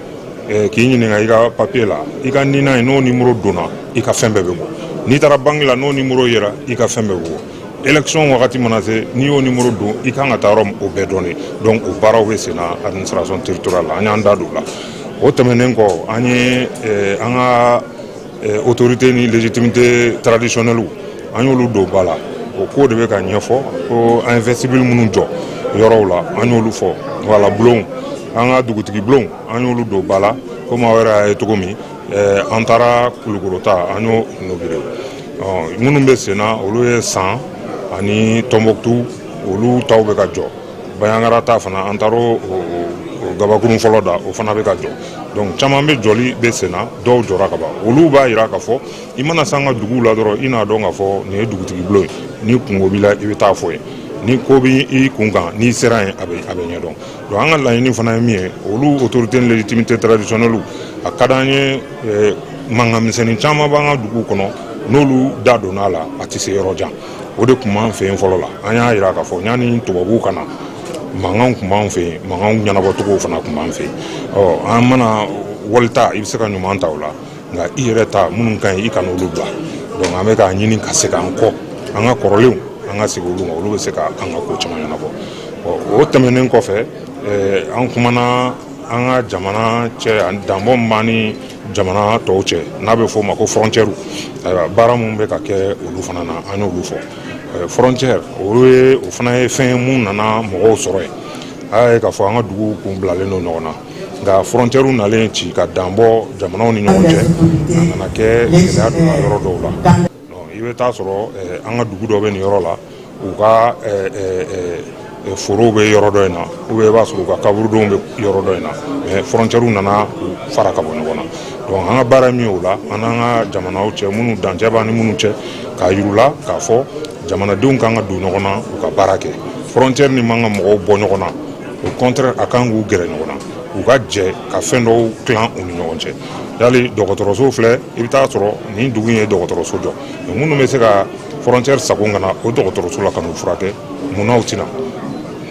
[SPEAKER 13] k'i ɲininka i ka papier la, i ka nina ye, n'o nimoro donna, i ka fɛn bɛɛ bɛ bɔ. N'i taara banque la, n'o nimoro yera, i ka fɛn bɛɛ bɛ bɔ. Élection wagati mana se, n'i y'o nimoro don, i kan ka taa yɔrɔ min, o bɛɛ dɔnnen. Donc o baaraw bɛ sen na administration territoriale la, an y'an da don o la. O tɛmɛnen kɔ, an ye an ka autorité ni légitimité traditionnelle, an y'olu don ba la. O ko de bɛ ka ɲɛfɔ ko an ye vestibule minnu jɔ yɔrɔw la, an y'olu fɔ. Wala bulonw, an ka dugutigi bulonw, an y'olu don ba la. Komi aw yɛrɛ y'a ye cogo min, an taara Kulukoro ta, an y'o inauguré. Minnu bɛ sen na, olu ye San ani Tɔnbɔkutu, olu taw bɛ ka jɔ. Bandiagara ta fana, an taara o gabakurun fɔlɔ da, o fana bɛ ka jɔ. Donc caman bɛ jɔli bɛ sen na, dɔw jɔra ka ban. Olu b'a jira k'a fɔ i mana se an ka duguw la dɔrɔn, i n'a dɔn k'a fɔ nin ye dugutigi bulon ye. Ni kungo b'i la, i bɛ taa fɔ yen. Ni ko b'i kun kan, n'i sera yen, a bɛ ɲɛdɔn. Donc an ka laɲini fana ye min ye, olu autorité ni légitimité traditionnelle, a ka d'an ye. Mankan misɛnnin caman b'an ka duguw kɔnɔ, n'olu da donna a la, a tɛ se yɔrɔ jan. O de tun b'an fɛ yen fɔlɔ la. An y'a jira k'a fɔ yanni tubabuw ka na, mankanw tun b'an fɛ yen, mankanw ɲɛnabɔcogow fana tun b'an fɛ yen. Ɔ an mana wali ta, i bɛ se ka ɲuman ta o la, nka i yɛrɛ ta minnu ka ɲi, i kana olu bila. Donc an bɛ k'a ɲini ka segin an kɔ, an ka kɔrɔlenw, an ka segin olu ma, olu bɛ se ka an ka ko caman ɲɛnabɔ. O tɛmɛnen kɔfɛ, an kumana an ka jamana cɛ, danbɔ min b'an ni jamana tɔw cɛ, n'a bɛ fɔ o ma ko frontière. Ayiwa, baara minnu bɛ ka kɛ olu fana na, an y'olu fɔ. Frontière, o ye, o fana ye fɛn ye mun nana mɔgɔw sɔrɔ yen. A y'a ye k'a fɔ an ka duguw kun bilalen don ɲɔgɔn na, nka frontière nalen ci ka danbɔ jamanaw ni ɲɔgɔn cɛ, a nana kɛ gɛlɛya donna yɔrɔ dɔw la. I bɛ taa sɔrɔ an ka dugu dɔ bɛ nin yɔrɔ la, u ka forow bɛ yɔrɔ dɔ in na, ou bien i b'a sɔrɔ u ka kaburudenw bɛ yɔrɔ dɔ in na, mais frontière nana u fara ka bɔ ɲɔgɔn na. Donc an ka baara min o la, an n'an ka jamanaw cɛ, minnu dancɛ b'an ni minnu cɛ, k'a yir'u la k'a fɔ jamanadenw kan ka don ɲɔgɔn na, u ka baara kɛ. Frontière ni man ka mɔgɔw bɔ ɲɔgɔn na, au contraire, a kan k'u gɛrɛ ɲɔgɔn na, u ka jɛ ka fɛn dɔw tilan u ni ɲɔgɔn cɛ. Yali dɔgɔtɔrɔso filɛ, i bɛ taa sɔrɔ nin dugu in ye dɔgɔtɔrɔso jɔ, minnu bɛ se ka frontière sago ka na o dɔgɔtɔrɔso la ka n'u furakɛ, munna u tɛna?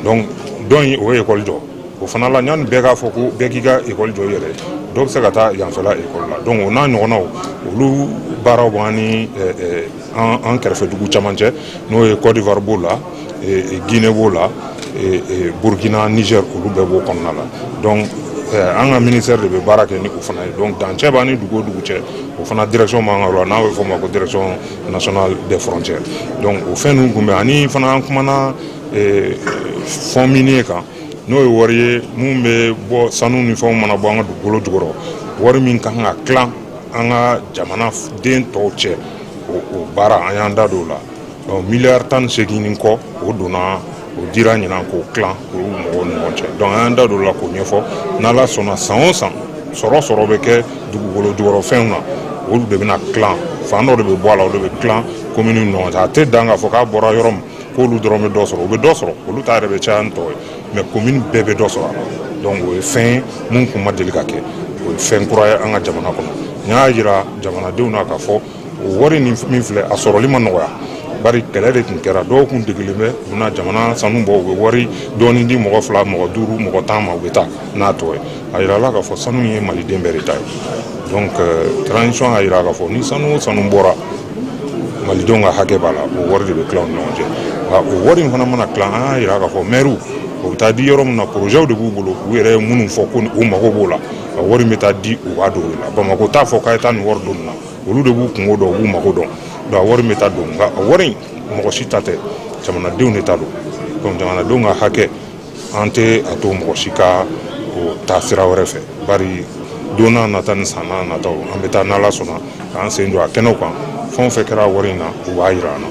[SPEAKER 13] Donc dɔ in, o ye ekɔli jɔ, o fana la, yanni bɛɛ k'a fɔ ko bɛɛ k'i ka ekɔli jɔ i yɛrɛ ye, dɔw bɛ se ka taa yanfɛla ekɔli la. Donc o n'a ɲɔgɔnnaw, olu baaraw b'an ni an kɛrɛfɛ dugu caman cɛ, n'o ye Côte d'Ivoire b'o la, Guinée b'o la, Burkina, Niger, olu bɛɛ b'o kɔnɔna la. Donc an ka ministère de bɛ baara kɛ ni o fana ye. Donc dancɛ b'an ni dugu o dugu cɛ, o fana direction b'an ka yɔrɔ la, n'a bɛ fɔ o ma ko direction nationale des frontières. Donc o fɛn ninnu kun bɛ. Ani fana, an kumana fonds minier kan, n'o ye wari ye mun bɛ bɔ sanu ni fɛnw mana bɔ an ka dugukolo jukɔrɔ, wari min kan ka tilan an ka jamana den tɔw cɛ, o baara, an y'an da don o la. Miliyari 18 ni kɔ, o donna, o dira ɲinan k'o tilan olu mɔgɔw ni ɲɔgɔn cɛ. Donc an y'an da don o la k'o ɲɛfɔ. N'Ala sɔnna, san o san, sɔrɔ bɛ kɛ dugukolo jukɔrɔ fɛnw na, olu de bɛna tilan. Fan dɔ de bɛ bɔ a la, o de bɛ tilan komini ni ɲɔgɔn cɛ. A tɛ dan k'a fɔ k'a bɔra yɔrɔ min k'olu dɔrɔn bɛ dɔ sɔrɔ. U bɛ dɔ sɔrɔ, olu ta yɛrɛ bɛ caya ni tɔw ye, mais komini bɛɛ bɛ dɔ sɔrɔ a la. Donc o ye fɛn ye mun kun ma deli ka kɛ, o ye fɛn kura ye an ka jamana kɔnɔ. N y'a jira jamanadenw na k'a fɔ o wari nin min filɛ, a sɔrɔli ma nɔgɔya, bari kɛlɛ de tun kɛra. Dɔw kun degelen bɛ, u bɛna jamana sanu bɔ, u bɛ wari dɔɔni di mɔgɔ fila, mɔgɔ duuru, mɔgɔ 10 ma, u bɛ taa n'a tɔ ye. A yirala k'a fɔ sanu ye maliden bɛɛ de ta ye. Donc transition y'a jira k'a fɔ ni sanu o sanu bɔra, malidenw ka hakɛ b'a la, o wari de bɛ tila u ni ɲɔgɔn cɛ. Nka o wari in fana mana tila, an y'a jira k'a fɔ mɛriw, o bɛ taa di yɔrɔ min na, projets de b'u bolo, u yɛrɛ ye minnu fɔ ko u mago b'o la, a wari in bɛ taa di u b'a don o la. Bamakɔ t'a fɔ k'a ye taa nin wari don nin na, olu de b'u kungo dɔn, u b'u mago dɔn. Donc a wari bɛ taa don, nka a wari in mɔgɔ si ta tɛ, jamanadenw de ta don. Donc jamanadenw ka hakɛ, an tɛ a to mɔgɔ si ka o taa sira wɛrɛ fɛ, bari don n'a nata ni san n'a nataw, an bɛ taa n'Ala sɔnna k'an sen jɔ a kɛnɛw kan. Fɛn o fɛn kɛra wari in na, u b'a jira an na.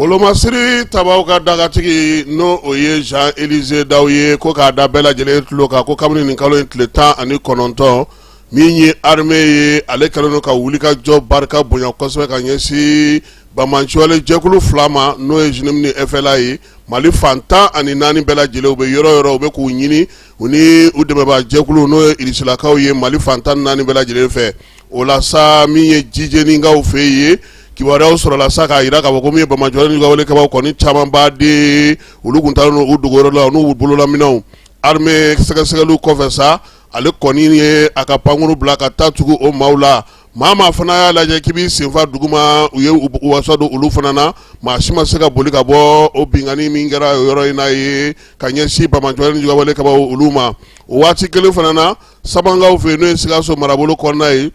[SPEAKER 11] Wolomasiri tabaw ka dagatigi n'o o ye Jean Élisée Daw ye, ko k'a da bɛɛ lajɛlen tulo kan ko kabini nin kalo in tile 19, min ye armée ye, ale kɛlen don ka wulikajɔ barika bonya kosɛbɛ ka ɲɛsin banbaanciwale jɛkulu fila ma, n'o ye JNIM ni FLA ye. Mali fan 14 bɛɛ lajɛlen, u bɛ yɔrɔ o yɔrɔ, u bɛ k'u ɲini, u ni u dɛmɛbaa jɛkulu, n'o ye irisilakaw ye, Mali fan 14 bɛɛ lajɛlen fɛ. O la sa, min ye Jijeninkaw fɛ yen, kibaruyaw sɔrɔla sa k'a jira k'a fɔ ko min ye banbaanciwale ni juguwalekɛbaw kɔni camanba de, olu tun taara u dogoyɔrɔ la n'u bololaminɛnw. Armée sɛgɛsɛgɛliw kɔfɛ sa, ale kɔni ye a ka pankuru bila ka taa tugu o maaw la. Maa maa fana y'a lajɛ k'i b'i senfa duguma, u ye wasa don olu fana na. Maa si ma se ka boli ka bɔ o binkanni min kɛra o yɔrɔ in na ye ka ɲɛsin banbaanciwale ni juguwalekɛbaw olu ma. O waati kelen fana na, Samankaw fɛ yen, n'o ye Sikaso marabolo kɔnɔna ye,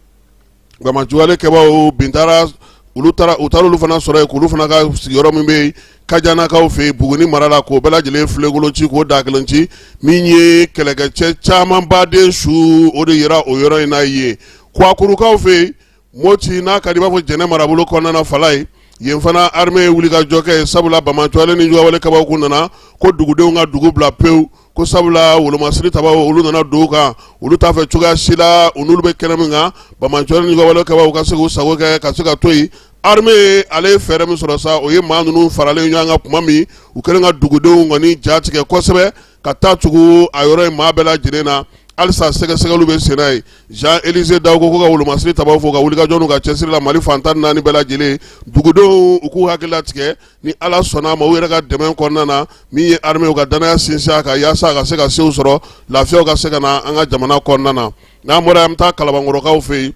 [SPEAKER 11] banbaanciwalekɛbaw bin taara olu taara u taara olu fana sɔrɔ yen, k'olu fana ka sigiyɔrɔ min bɛ yen Kajanakaw fɛ yen Buguni mara la, k'o bɛɛ lajɛlen filenkolon ci, k'o da kelen ci. Min ye kɛlɛkɛcɛ camanba den su, o de yera o yɔrɔ in na yen. Kuwakurukaw fɛ yen Moti, n'a ka di i b'a fɔ Jɛnɛ marabolo kɔnɔna na, Falaye, yen fana armée ye wulikajɔ kɛ, sabula banbaanciwale ni juguwalekɛbaw kun nana ko dugudenw ka dugu bila pewu, ko sabula wolomasiri tabaw olu nana don u kan. Olu t'a fɛ cogoya si la, u n'olu bɛ kɛnɛ min kan, banbaanciwale ni juguwalekɛbaw ka se k'u sago kɛ ka se ka to yen. Armée ale ye fɛɛrɛ min sɔrɔ sa, o ye maa ninnu faralen ɲɔgɔn kan tuma min, u kɛlen ka dugudenw kɔni ja tigɛ kosɛbɛ ka taa tugu a yɔrɔ in maa bɛɛ lajɛlen na. Halisa sɛgɛsɛgɛliw bɛ sen na yen. Jean Élisée Daw ko ka wolomasiri tabaw fo ka wulikajɔ n'u ka cɛsiri la Mali fan 14 bɛɛ lajɛlen. Dugudenw, u k'u hakili latigɛ, ni Ala sɔnna a ma, u yɛrɛ ka dɛmɛ kɔnɔna na, min ye armée, u ka danaya sinsin a kan yaasa a ka se ka sew sɔrɔ, lafiyaw ka se ka na an ka jamana kɔnɔna na. N'an bɔra, an bɛ taa Kalabankɔrɔkaw fɛ yen.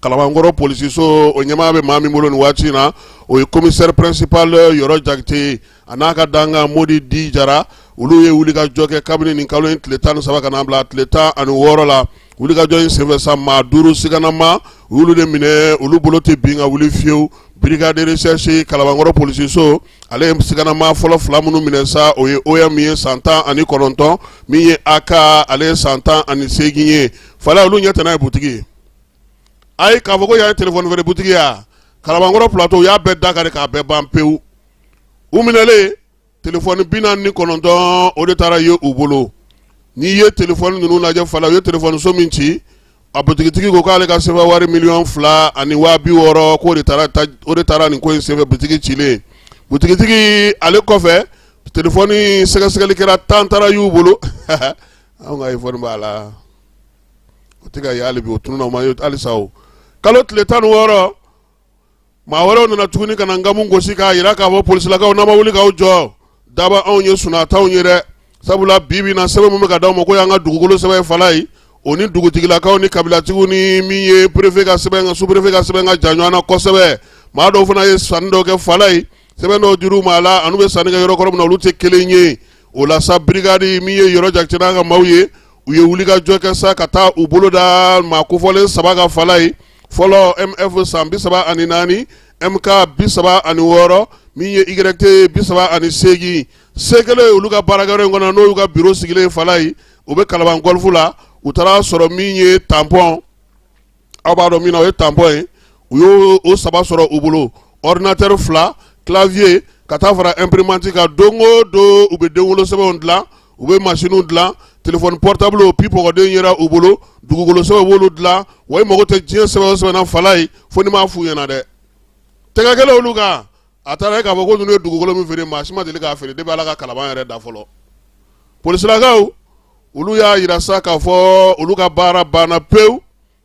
[SPEAKER 11] Kalabankɔrɔ polisiso, o ɲɛmaa bɛ maa min bolo nin waati in na, o ye commissaire principal Yɔrɔ Jakite ye, a n'a ka dankan Modi Di Jara. Olu ye wulikajɔ kɛ kabini nin kalo in tile 13 ka n'a bila tile 16 la. Wulikajɔ in senfɛ sa, maa duuru siganama, u y'olu de minɛ, olu bolo tɛ bin ka wuli fiyewu. Brigade de recherche Kalabankɔrɔ polisiso, ale ye siganama fɔlɔ fila minnu minɛ sa, o ye OM ye, san 19, min ye AK, ale ye san 18 ye. Fala, olu ɲɛ tɛ n'a ye butigi ye. Ayi, k'a fɔ ko yan ye telefɔni feere butigi ya, Kalabankɔrɔ plateau, u y'a bɛɛ da kari k'a bɛɛ ban pewu. U minɛlen, telefɔni 49, o de taara ye u bolo. N'i ye telefɔni ninnu lajɛ, Fala, u ye telefɔni so min ci, a butigitigi ko k'ale ka sefa wari 2,6 million, k'o de taara o de taara nin ko in senfɛ butigi cilen. Butigitigi ale kɔfɛ, telefɔni sɛgɛsɛgɛli kɛra, 10 taara y'u bolo. Anw ka iPhone b'a la, o tɛ ka ye hali bi, o tununna, o ma ye halisa. O kalo tile 16, maa wɛrɛw nana tuguni ka na nkamu gosi k'a jira k'a fɔ polisilakaw, n'a ma wuli k'aw jɔ, daba anw ye sunataw ye dɛ. Sabula bi bi na, sɛbɛn min bɛ ka d'aw ma ko y'an ka dugukolo sɛbɛn ye, Falaye, o ni dugutigilakaw ni kabilatigiw ni min ye préfet ka sɛbɛn ka sous-préfet ka sɛbɛn ka jan ɲɔgɔn na kosɛbɛ. Maa dɔw fana ye sanni dɔw kɛ, Falaye, sɛbɛn dɔw dir'u ma a la, an'u bɛ sanni kɛ yɔrɔ kɔrɔ min na, olu tɛ kelen ye. O la sa, brigade, min ye Yɔrɔ Jakite n'a ka maaw ye, u ye wulikajɔ kɛ sa ka taa u bolo da maa kofɔlen saba kan, Falaye. Fɔlɔ, MF, san 34, MK, 36, min ye YT, 38. Se kɛlen olu ka baarakɛyɔrɔ in kɔnɔ, n'o y'u ka bureau sigilen, Falaye, u bɛ Kalaban Golf la, u taara sɔrɔ min ye tampon, aw b'a dɔn min na, o ye tampon ye, u y'o o saba sɔrɔ u bolo, ordinateur fila, clavier, ka taa fara imprimante kan. Don o don, u bɛ denwolo sɛbɛnw dilan, u bɛ machines dilan, téléphone portable, o pipɔgɔden yera u bolo, dugukolo sɛbɛn b'olu dilan. Wa i mago tɛ diɲɛ sɛbɛn o sɛbɛn na, Falaye, fo n'i m'a f'u ɲɛna dɛ. Tɛgɛ kelen olu kan, a taara ye k'a fɔ ko ninnu ye dugukolo min feere, maa si ma deli k'a feere depuis Ala ka Kalaban yɛrɛ da fɔlɔ. Polisilakaw, olu y'a jira sa k'a fɔ olu ka baara banna pewu.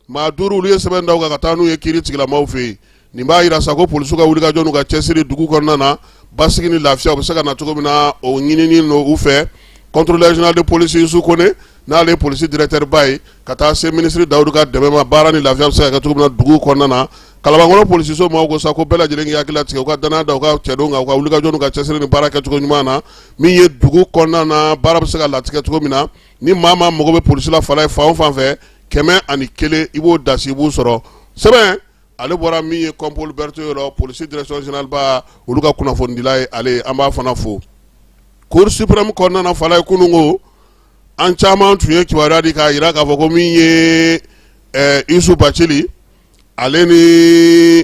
[SPEAKER 11] Maa duuru, olu ye sɛbɛn da u kan ka taa n'u ye kiiri tigilamaw fɛ yen. Nin b'a jira sa ko polisiw ka wulikajɔ n'u ka cɛsiri dugu kɔnɔna na, basigi ni lafiya u bɛ se ka na cogo min na, o ɲinini don u fɛ. Contrôleur général de police Yusu Kone, n'ale ye polisi directeur ba ye, ka taa se ministre Dawudu ka dɛmɛ ma, baara ni lafiya bɛ se ka kɛ cogo min na dugu kɔnɔna na. Kalabankɔrɔ polisiso maaw ko sa ko bɛɛ lajɛlen k'i hakili latigɛ, u ka danaya da u ka cɛdenw kan, u ka wulikajɔ n'u ka cɛsiri ni baara kɛcogo ɲuman na, min ye dugu kɔnɔna na baara bɛ se ka latigɛ cogo min na. Ni maa maa mago bɛ polisi la, Falaye, fan o fan fɛ, 101, i b'o dasi, i b'u sɔrɔ. Sɛbɛn ale bɔra min ye Kɔnpoli Berete yɔrɔ, polisi direction générale ba, olu ka kunnafonidila ye ale, an b'a fana fo. Cour suprême kɔnɔna na, Falaye, kunun ko an caman tun ye kibaruya di k'a jira k'a fɔ ko min ye Isu Bacili, ale ni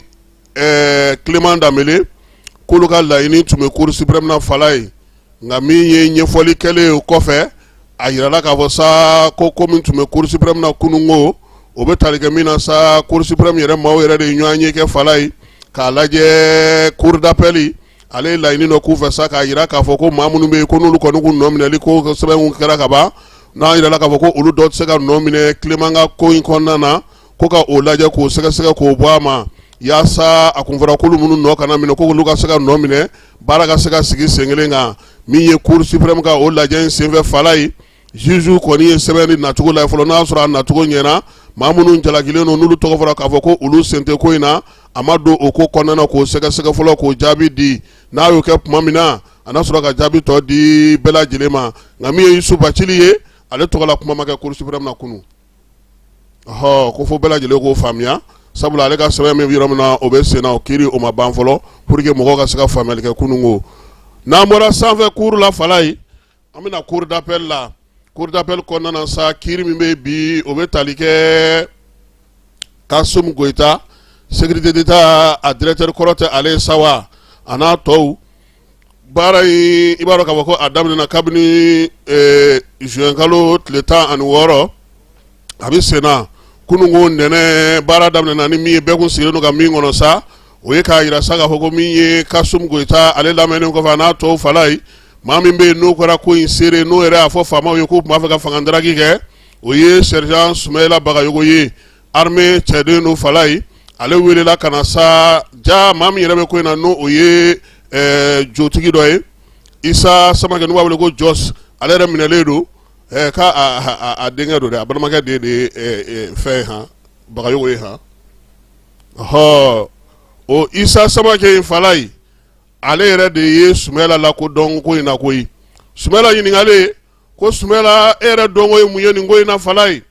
[SPEAKER 11] Clément Danbele. k'olu ka laɲini tun bɛ cour suprême na Falaye. Nka min ye ɲɛfɔli kɛlen ye o kɔfɛ, a jirala k'a fɔ sa ko ko min tun bɛ cour suprême na kununko, o bɛ tali kɛ min na sa, cour suprême yɛrɛ maaw yɛrɛ de ye ɲɔgɔn ye kɛ Falaye k'a lajɛ. Cour d'appel ale ye laɲini dɔ k'u fɛ sa, k'a jira k'a fɔ ko maa minnu bɛ yen ko n'olu kɔni k'u nɔ minɛli ko sɛbɛnw kɛra ka ban, n'a jirala k'a fɔ ko olu dɔ tɛ se ka nɔ minɛ Clément ka ko in kɔnɔna na, ko ka o lajɛ k'o sɛgɛsɛgɛ k'o bɔ a ma, yaasa a kun fɔra k'olu minnu nɔ kana minɛ, ko olu ka se ka nɔ minɛ, baara ka se ka sigi sen kelen kan. Min ye cour suprême ka o lajɛ in senfɛ Falaye, juge kɔni ye sɛbɛn ni nacogo la fɔlɔ. N'a y'a sɔrɔ a nacogo ɲɛna, maa minnu jalakilen don, n'olu tɔgɔ fɔra k'a fɔ ko olu sen tɛ ko in na, a ma don o ko kɔnɔna na k'o sɛgɛsɛgɛ fɔlɔ k'o jaabi di. N'a y'o kɛ tuma min na, a na sɔrɔ ka jaabi tɔ di bɛɛ lajɛlen ma. Nka min ye Yusu Bacili ye, ale tɔgɔla kuma ma kɛ cour suprême na kunun. Ɔhɔ, ko fo bɛɛ lajɛlen k'o faamuya, sabula ale ka sɛbɛn min yɔrɔ min na, o bɛ sen na, o kiiri o ma ban fɔlɔ, pour que mɔgɔw ka se ka faamuyali kɛ kunun ko. N'an bɔra sanfɛ cour la Falaye, an bɛna cour d'appel la. Cour d'appel kɔnɔna na sa, kiiri min bɛ bi, o bɛ tali kɛ Kasum Goyita, sécurité d'État a directeur kɔrɔ tɛ ale ye sa wa, a n'a tɔw. Baara in, i b'a dɔn k'a fɔ ko a daminɛna kabini juin kalo tile 16, a bɛ sen na. Kununko ntɛnɛn baara daminɛna ni min ye, bɛɛ kun sigilen don ka min kɔnɔ sa, o ye k'a jira sa k'a fɔ ko min ye Kasum Goyita, ale lamɛnnen kɔfɛ, a n'a tɔw Falaye, maa min bɛ yen n'o kɛra ko in seere, n'o yɛrɛ y'a fɔ faamaw ye k'u tun b'a fɛ ka fanga daraki kɛ, o ye sergent Sumayila Bagayogo ye, armée cɛden don Falaye. Ale welela ka na sa. Ja maa min yɛrɛ bɛ ko in na, n'o o ye jotigi dɔ ye, Isa Samakɛ, n'u b'a wele ko Jos, ale yɛrɛ minɛlen don k'a a denkɛ don dɛ, a balimakɛ den de ye fɛn han Bagayogo ye han. Ɔhɔ, o Isa Samakɛ in Falaye, ale yɛrɛ de ye Sumayila lakodɔn ko in na koyi. Sumayila ɲininkalen ko Sumayila, e yɛrɛ dɔnko ye mun ye nin ko in na Falaye?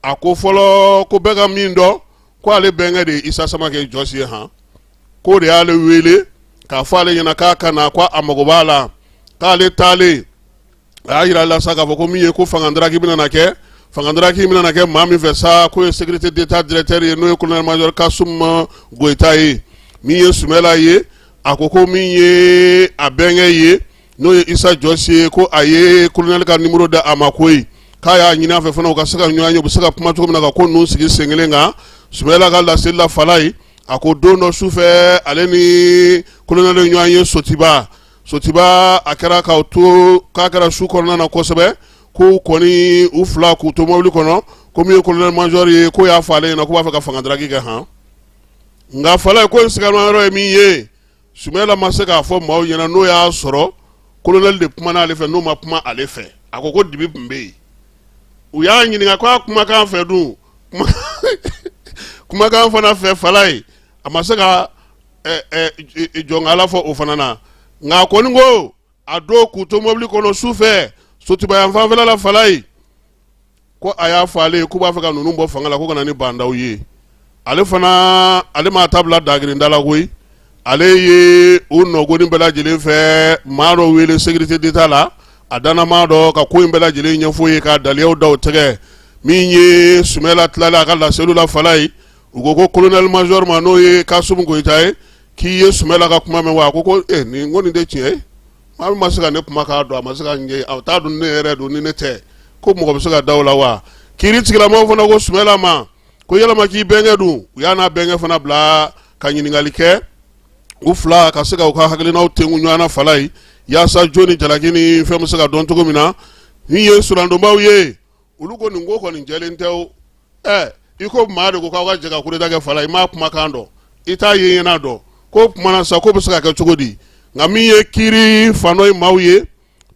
[SPEAKER 11] A ko fɔlɔ ko bɛɛ ka min dɔn, ko ale bɛnkɛ de ye Isa Samakɛ Jɔsi ye han, k'o de y'ale wele k'a fɔ ale ɲɛna k'a ka na, ko a mago b'a la. K'ale taalen, a y'a jira la sa k'a fɔ ko min ye ko fanga daraki bɛna na kɛ, fanga daraki bɛna na kɛ maa min fɛ sa, k'o ye sécurité d'État directeur ye, n'o ye colonel major Kasum Goyita ye. Min ye Sumayila ye, a ko ko min ye a bɛnkɛ ye, n'o ye Isa Jɔsi ye, ko a ye colonel ka numéro di a ma koyi, k'a y'a ɲini a fɛ fana u ka se ka ɲɔgɔn ye, u bɛ se ka kuma cogo min na ka ko ninnu sigi sen kelen kan. Sumayila ka laseli la Falaye, a ko don dɔ sufɛ, ale ni colonel ye ɲɔgɔn ye Sotiba. Sotiba, a kɛra k'aw to, k'a kɛra su kɔnɔna na kosɛbɛ, ko kɔni u fila k'u to mobili kɔnɔ, ko min ye colonel major ye, k'o y'a fɔ ale ɲɛna k'u b'a fɛ ka fanga daraki kɛ han. Nka Falaye, ko in sigamayɔrɔ ye min ye, Sumayila ma se k'a fɔ maaw ɲɛna n'o y'a sɔrɔ colonel de kumana ale fɛ, n'o ma kuma ale fɛ. A ko ko dibi tun bɛ yen. U y'a ɲininka ko a kumakan fɛ dun, kumakan fana fɛ Falaye, a ma se ka jɔnkala fɔ o fana na. Nka a kɔni ko a don k'u to mobili kɔnɔ su fɛ Sotiba yan fanfɛla la Falaye, ko a y'a fɔ ale ye k'u b'a fɛ ka ninnu bɔ fanga la, ko ka na ni Ba Ndaw ye. Ale fana, ale m'a ta bila dagirinda la koyi, ale ye u nɔgɔni bɛɛ lajɛlen fɛ maa dɔ wele sécurité d'État la, a dannamaa dɔ, ka ko in bɛɛ lajɛlen ɲɛfɔ ye, ka daliyaw da o tɛgɛ. Min ye Sumayila tilalen a ka laseliw la Falaye, u ko ko colonel major ma, n'o ye Kasum Goyita ye, k'i ye Sumayila ka kuma mɛn wa? A ko ko nin ko nin tɛ tiɲɛ ye, maa min ma se ka ne kumakan dɔn, a ma se ka n ye, a t'a dɔn ne yɛrɛ don ni ne tɛ, ko mɔgɔ bɛ se ka da o la wa? Kiiri tigilamɔgɔw fana ko Sumayila ma ko yalama k'i bɛnkɛ dun? U y'a n'a bɛnkɛ fana bila ka ɲininkali kɛ, u fila ka se ka u ka hakilinaw tengu ɲɔgɔn na Falaye, yaasa jo ni jalaki ni fɛn bɛ se ka dɔn cogo min na. Min ye surandonbaw ye, olu ko nin ko kɔni jɛlen tɛ o. I ko maa de ko k'aw ka jɛ ka coup d'état kɛ Falaye, i m'a kumakan dɔn, i t'a ye ɲɛna dɔn, k'o kuma na sa, k'o bɛ se ka kɛ cogo di? Nka min ye kiiri fan dɔ ye, maaw ye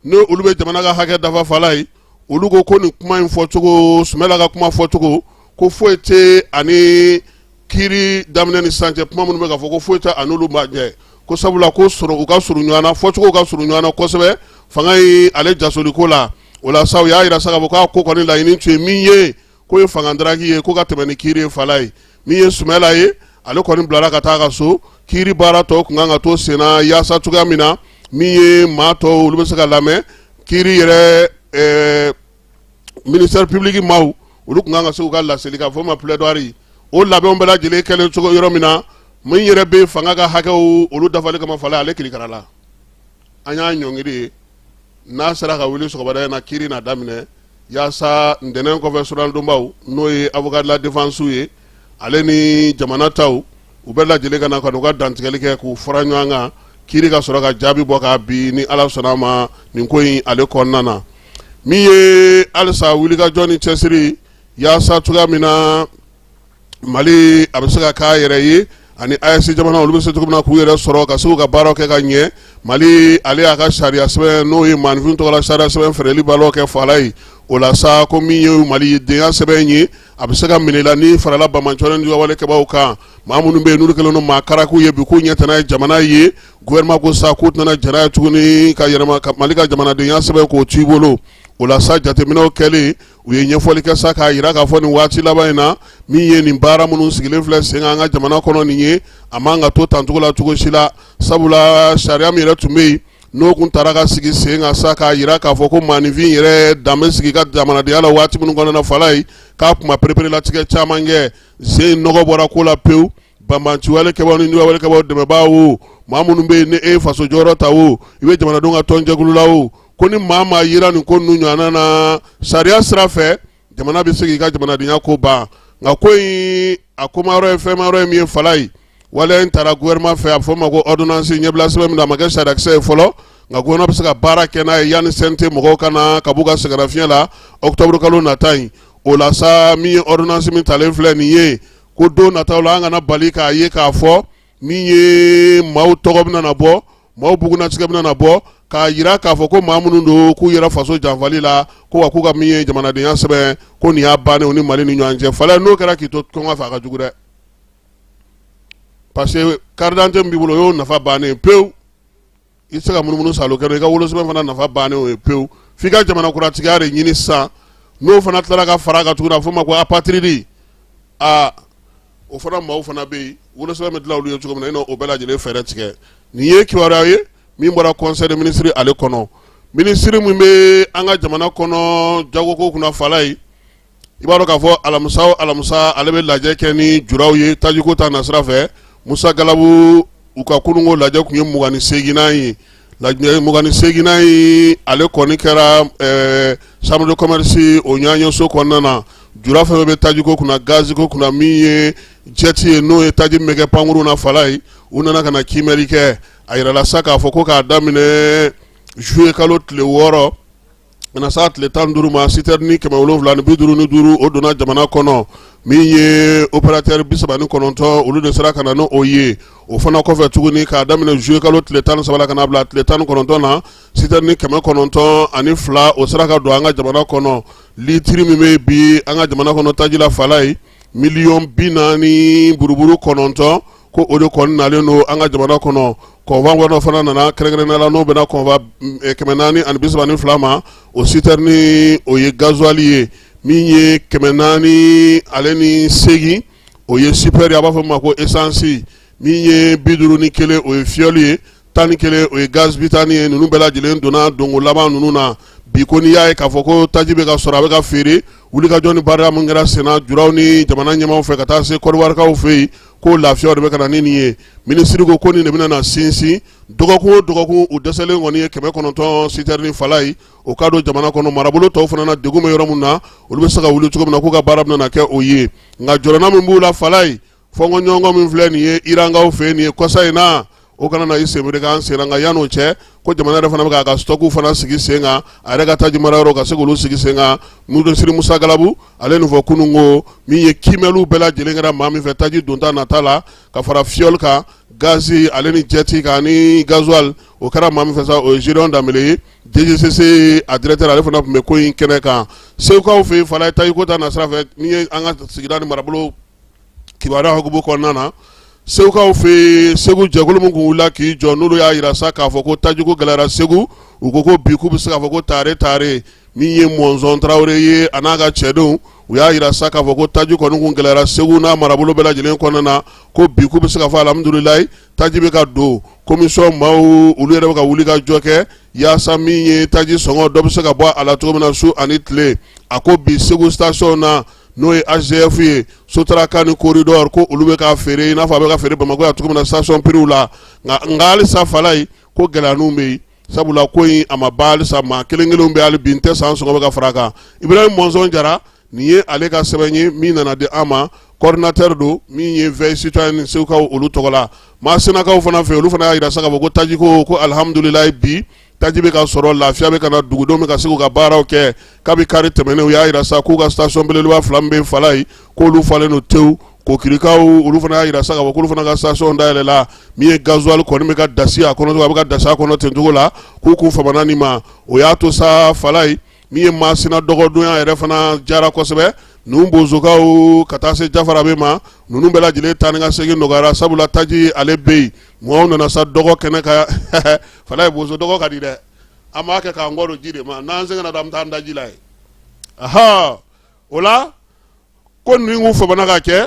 [SPEAKER 11] n'o olu bɛ jamana ka hakɛ dafa Falaye, olu ko ko nin kuma in fɔcogo, Sumayila ka kuma fɔcogo, ko foyi tɛ ani kiiri daminɛ ni sisan cɛ, kuma minnu bɛ ka fɔ, ko foyi tɛ a n'olu ma jɛ, ko sabula ko sɔrɔ u ka surun ɲɔgɔn na, fɔcogo ka surun ɲɔgɔn na kosɛbɛ fanga ye ale jasoliko la. O la sa, u y'a jira sa k'a fɔ k'a ko kɔni laɲini tun ye min ye, k'o ye fanga daraki ye, ko ka tɛmɛ ni kiiri ye Falaye. Min ye Sumayila ye, ale kɔni bilara ka taa ka so. Kiiri baara tɔw tun kan ka to senna, yaasa cogoya min na min ye maa tɔw, olu bɛ se ka lamɛn kiiri yɛrɛ, ministère public maaw, olu tun kan ka se u ka laseli k'a fɔ ma plaidoirie. O labɛnw bɛɛ lajɛlen kɛlen cogo yɔrɔ min na, Min yɛrɛ bɛ fanga ka hakɛw olu dafali kama fala, ale kirikarala, an y'a ɲɔngiri ye. N'a sera ka wuli sɔgɔmada in na, kiiri na daminɛ yaasa ntɛnɛn kɔfɛ suradonbaw, n'o ye avocat de la défense ye, ale ni jamana taw, u bɛɛ lajɛlen ka na ka n'u ka dantigɛli kɛ k'u fara ɲɔgɔn kan, kiiri ka sɔrɔ ka jaabi bɔ k'a bin ni Ala sɔnna a ma nin ko in ale kɔnɔna na. Min ye halisa wulikajɔ ni cɛsiri yaasa cogoya min na Mali a bɛ se ka k'a yɛrɛ ye ani AES jamana olu bɛ se cogo min na k'u yɛrɛ sɔrɔ ka se k'u ka baaraw kɛ ka ɲɛ, Mali ale y'a ka sariya sɛbɛn, n'o ye maaninfin tɔgɔla sariya sɛbɛn feereli baaraw kɛ fala ye. O la sa, ko min ye Mali denya sɛbɛn ye, a bɛ se ka minɛ i la n'i farala banbaanciwale ni wale kɛbaaw kan, maa minnu bɛ yen n'olu kɛlen don maa karaku ye bi, k'u ɲɛ tɛ n'a ye jamana ye. Gouvernement ko sa k'u tɛna jɛn n'a ye tuguni ka yɛlɛma ka Mali ka jamanadenya sɛbɛn k'o to i bolo. O la sa, jateminɛw kɛlen, u ye ɲɛfɔli kɛ sa k'a jira k'a fɔ nin waati laban in na, min ye nin baara minnu sigilen filɛ sen kan an ka jamana kɔnɔ nin ye, a man ka to tancogo la cogo si la, sabula sariya min yɛrɛ tun bɛ yen, n'o kun taara ka sigi sen kan sa k'a jira k'a fɔ ko maaninfin yɛrɛ danbe sigi ka jamanadenya la waati minnu kɔnɔna na, fala ye k'a kuma pereperelatigɛ caman kɛ sen, nɔgɔ bɔra ko la pewu. Banbaanciwale kɛbaaw ni wale kɛbaaw dɛmɛbaa o, maa minnu bɛ yen ni e ye faso jɔyɔrɔ ta o, i bɛ jamanadenw ka tɔnjɛkulu la o, ko ni maa maa yera nin ko ninnu ɲɔgɔnna na, sariya sira fɛ jamana bɛ se k'i ka jamanadenya ko ban. Nka ko in a komayɔrɔ ye fɛnmayɔrɔ ye min ye, fala ye waleya in taara gouvernement fɛ, a bɛ fɔ o ma ko ordonnance, ɲɛbila sɛbɛn min don, a ma kɛ sariyakisɛ ye fɔlɔ, nka gouvernement bɛ se ka baara kɛ n'a ye yanni CNT mɔgɔw ka na ka b'u ka sɛgɛnnafiɲɛ la octobre kalo nata in. O la sa, min ye ordonnance min talen filɛ nin ye, ko don nataw la an kana bali k'a ye k'a fɔ min ye maaw tɔgɔ bɛna na bɔ, maaw bugunnatigɛ bɛna na bɔ k'a jira k'a fɔ ko maa minnu don k'u yɛrɛ faso janfali la, ko wa k'u ka min ye jamanadenya sɛbɛn, ko nin y'a bannen u ni Mali ni ɲɔgɔn cɛ. Fala, n'o kɛra k'i to tunga fɛ, a ka jugu dɛ, parce que carte d'identité min b'i bolo, o y'o nafa bannen pewu. I tɛ se ka munumunu salo kɛnɛ, i ka wolosɛbɛn fana nafa bannen o ye pewu, f'i ka jamana kuratigiya de ɲini sisan. N'o fana tilara ka fara a kan tuguni, a bɛ f'o ma ko apatridi. Aa, o fana maaw fana bɛ yen, wolosɛbɛn bɛ dilan olu ye cogo min na, i n'o bɛɛ lajɛlen fɛɛrɛ tigɛ. Nin ye kibaruya ye min bɔra conseil des ministres ale kɔnɔ. Minisiri min bɛ an ka jamana kɔnɔ jagoko kunna, fala ye, i b'a dɔn k'a fɔ alamisa o alamisa ale bɛ lajɛ kɛ ni juraw ye tajiko ta nasira fɛ. Musa Galabu, u ka kununko lajɛ tun ye 28nan ye. Lajɛ 28nan ye, ale kɔni kɛra chambre de commerce o ɲɔgɔnyeso kɔnɔna na. Jura fɛn bɛ tajiko kunna, gaziko kunna, min ye jet ye, n'o ye taji min bɛ kɛ pankurun na, fala ye, u nana ka na kiimɛli kɛ. A yirala sa k'a fɔ ko k'a daminɛ juillet kalo tile 6 ka na s'a tile 15 ma, citerne 755, o donna jamana kɔnɔ. Min ye opérateur 39, olu de sera ka na n'o ye. O fana kɔfɛ tuguni, k'a daminɛ juillet kalo tile 13 la ka n'a bila tile 19 na, citerne 902, o sera ka don an ka jamana kɔnɔ. Litiri min bɛ bi an ka jamana kɔnɔ taji la, fala ye, miliyɔn 40 buruburu 9, ko o de kɔni nalen don an ka jamana kɔnɔ. Convoi dɔ fana nana kɛrɛnkɛrɛnnenya la, n'o bɛnna convoi 432 ma. O citerne, o ye gasoil ye. Min ye 408, o ye super ye, a b'a fɔ ma ko essence. Min ye 51, o ye fioul ye. 11, o ye gaz butane ye. Ninnu bɛɛ lajɛlen donna donko laban ninnu na bi. Ko n'i y'a ye k'a fɔ ko taji bɛ ka sɔrɔ, a bɛ ka feere, wulikajɔ ni baara min kɛra senna juraw ni jamana ɲɛmaaw fɛ ka taa se Kɔdiwarikaw fɛ yen, ko lafiya de bɛ ka na ni nin ye. Minisiri ko ko nin de bɛna na sinsin dɔgɔkun o dɔgɔkun, u dɛsɛlen kɔni ye 900 citerne, fala ye, o ka don jamana kɔnɔ. Marabolo tɔw fana na, degun bɛ yɔrɔ min na, olu bɛ se ka wuli cogo min na k'u ka baara bɛna na kɛ o ye. Nka jɔrɔna min b'u la, fala ye, fɔnkɔɲɔgɔnkɔ min filɛ nin ye Irankaw fɛ nin ye kɔsa in na, o kana na i senbere k'an sen na. Nka yan'o cɛ, ko jamana yɛrɛ fana bɛ k'a ka stock fana sigi sen kan, a yɛrɛ ka taji mara yɔrɔ ka se k'olu sigi sen kan. Minisiri Musa Galabu, ale nin fɔ kunun ko min ye kiimɛliw bɛɛ lajɛlen kɛra maa min fɛ taji donta nata la, ka fara fioul kan, gazi ale ni jet kan ani gasoil, o kɛra maa min fɛ sa, o ye Gédéon Danbele ye, DGCC a directeur, ale fana tun bɛ ko in kɛnɛ kan. Segukaw fɛ yen, fala ye, tajiko ta nasira fɛ, min ye an ka sigida ni marabolo kibaruya hukumu kɔnɔna na, Segukaw fɛ yen, Segu jɛkulu min kun wulila k'i jɔ, n'olu y'a jira sa k'a fɔ ko tajiko gɛlɛyara Segu, u ko ko bi k'u bɛ se k'a fɔ ko tare tare. Min ye Mɔnzɔn Tarawele ye, a n'a ka cɛdenw, u y'a jira sa k'a fɔ ko taji kɔni kun gɛlɛyara Segu n'a marabolo bɛɛ lajɛlen kɔnɔna na, ko bi k'u bɛ se k'a fɔ alhamdulilayi, taji bɛ ka don. Commission maaw, olu yɛrɛ bɛ ka wuli ka jɔ kɛ yaasa min ye taji sɔngɔ dɔ bɛ se ka bɔ a la cogo min na su ani tile. A ko bi Segu station na, n'o ye HDF ye Sotraka ni Corridor ko olu bɛ k'a feere i n'a fɔ a bɛ ka feere Bamakɔ yan cogo min na station prix la, nka halisa Falaye ko gɛlɛyaninw bɛ yen, sabula ko in a ma ban halisa, maa kelen kelenw bɛ hali bi n tɛ san sɔngɔ bɛ ka fara a kan. Ibrahim Mɔnzɔn Jara, nin ye ale ka sɛbɛn ye min nana di an ma, coordinateur don min ye Veille citoyenne Segukaw olu tɔgɔ la. Masinakaw fana fɛ, olu fana y'a jira sa k'a fɔ ko tajiko ko alihamudulilayi, bi taji bɛ ka sɔrɔ, lafiya bɛ ka na, dugudenw bɛ ka se k'u ka baaraw kɛ. Kabi kari tɛmɛnen, u y'a jira sa k'u ka station belebeleba fila min bɛ Falaye, k'olu falen don tewu. Kokirikaw olu fana y'a jira sa k'a fɔ k'olu fana ka station dayɛlɛla, min ye gasoil kɔni bɛ ka dasi a kɔnɔ, a bɛ ka dasi a kɔnɔ ten cogo la, k'u k'u famana nin ma. O y'a to sa Falaye, min ye Masina dɔgɔdonya yɛrɛ fana jara kosɛbɛ, ninnu bozokaw ka taa se Jafarabe ma, ninnu bɛɛ lajɛlen taa ni ka segin nɔgɔyara, sabula taji ale bɛ yen. Maaw nana sa dɔgɔ kɛnɛ kan. Falaye, bozo dɔgɔ ka di dɛ, an b'a kɛ k'an kɔ don ji de ma, n'an sɛgɛnna an bɛ taa an da ji la yen. Aha, o la ko ninnu kun famana ka kɛ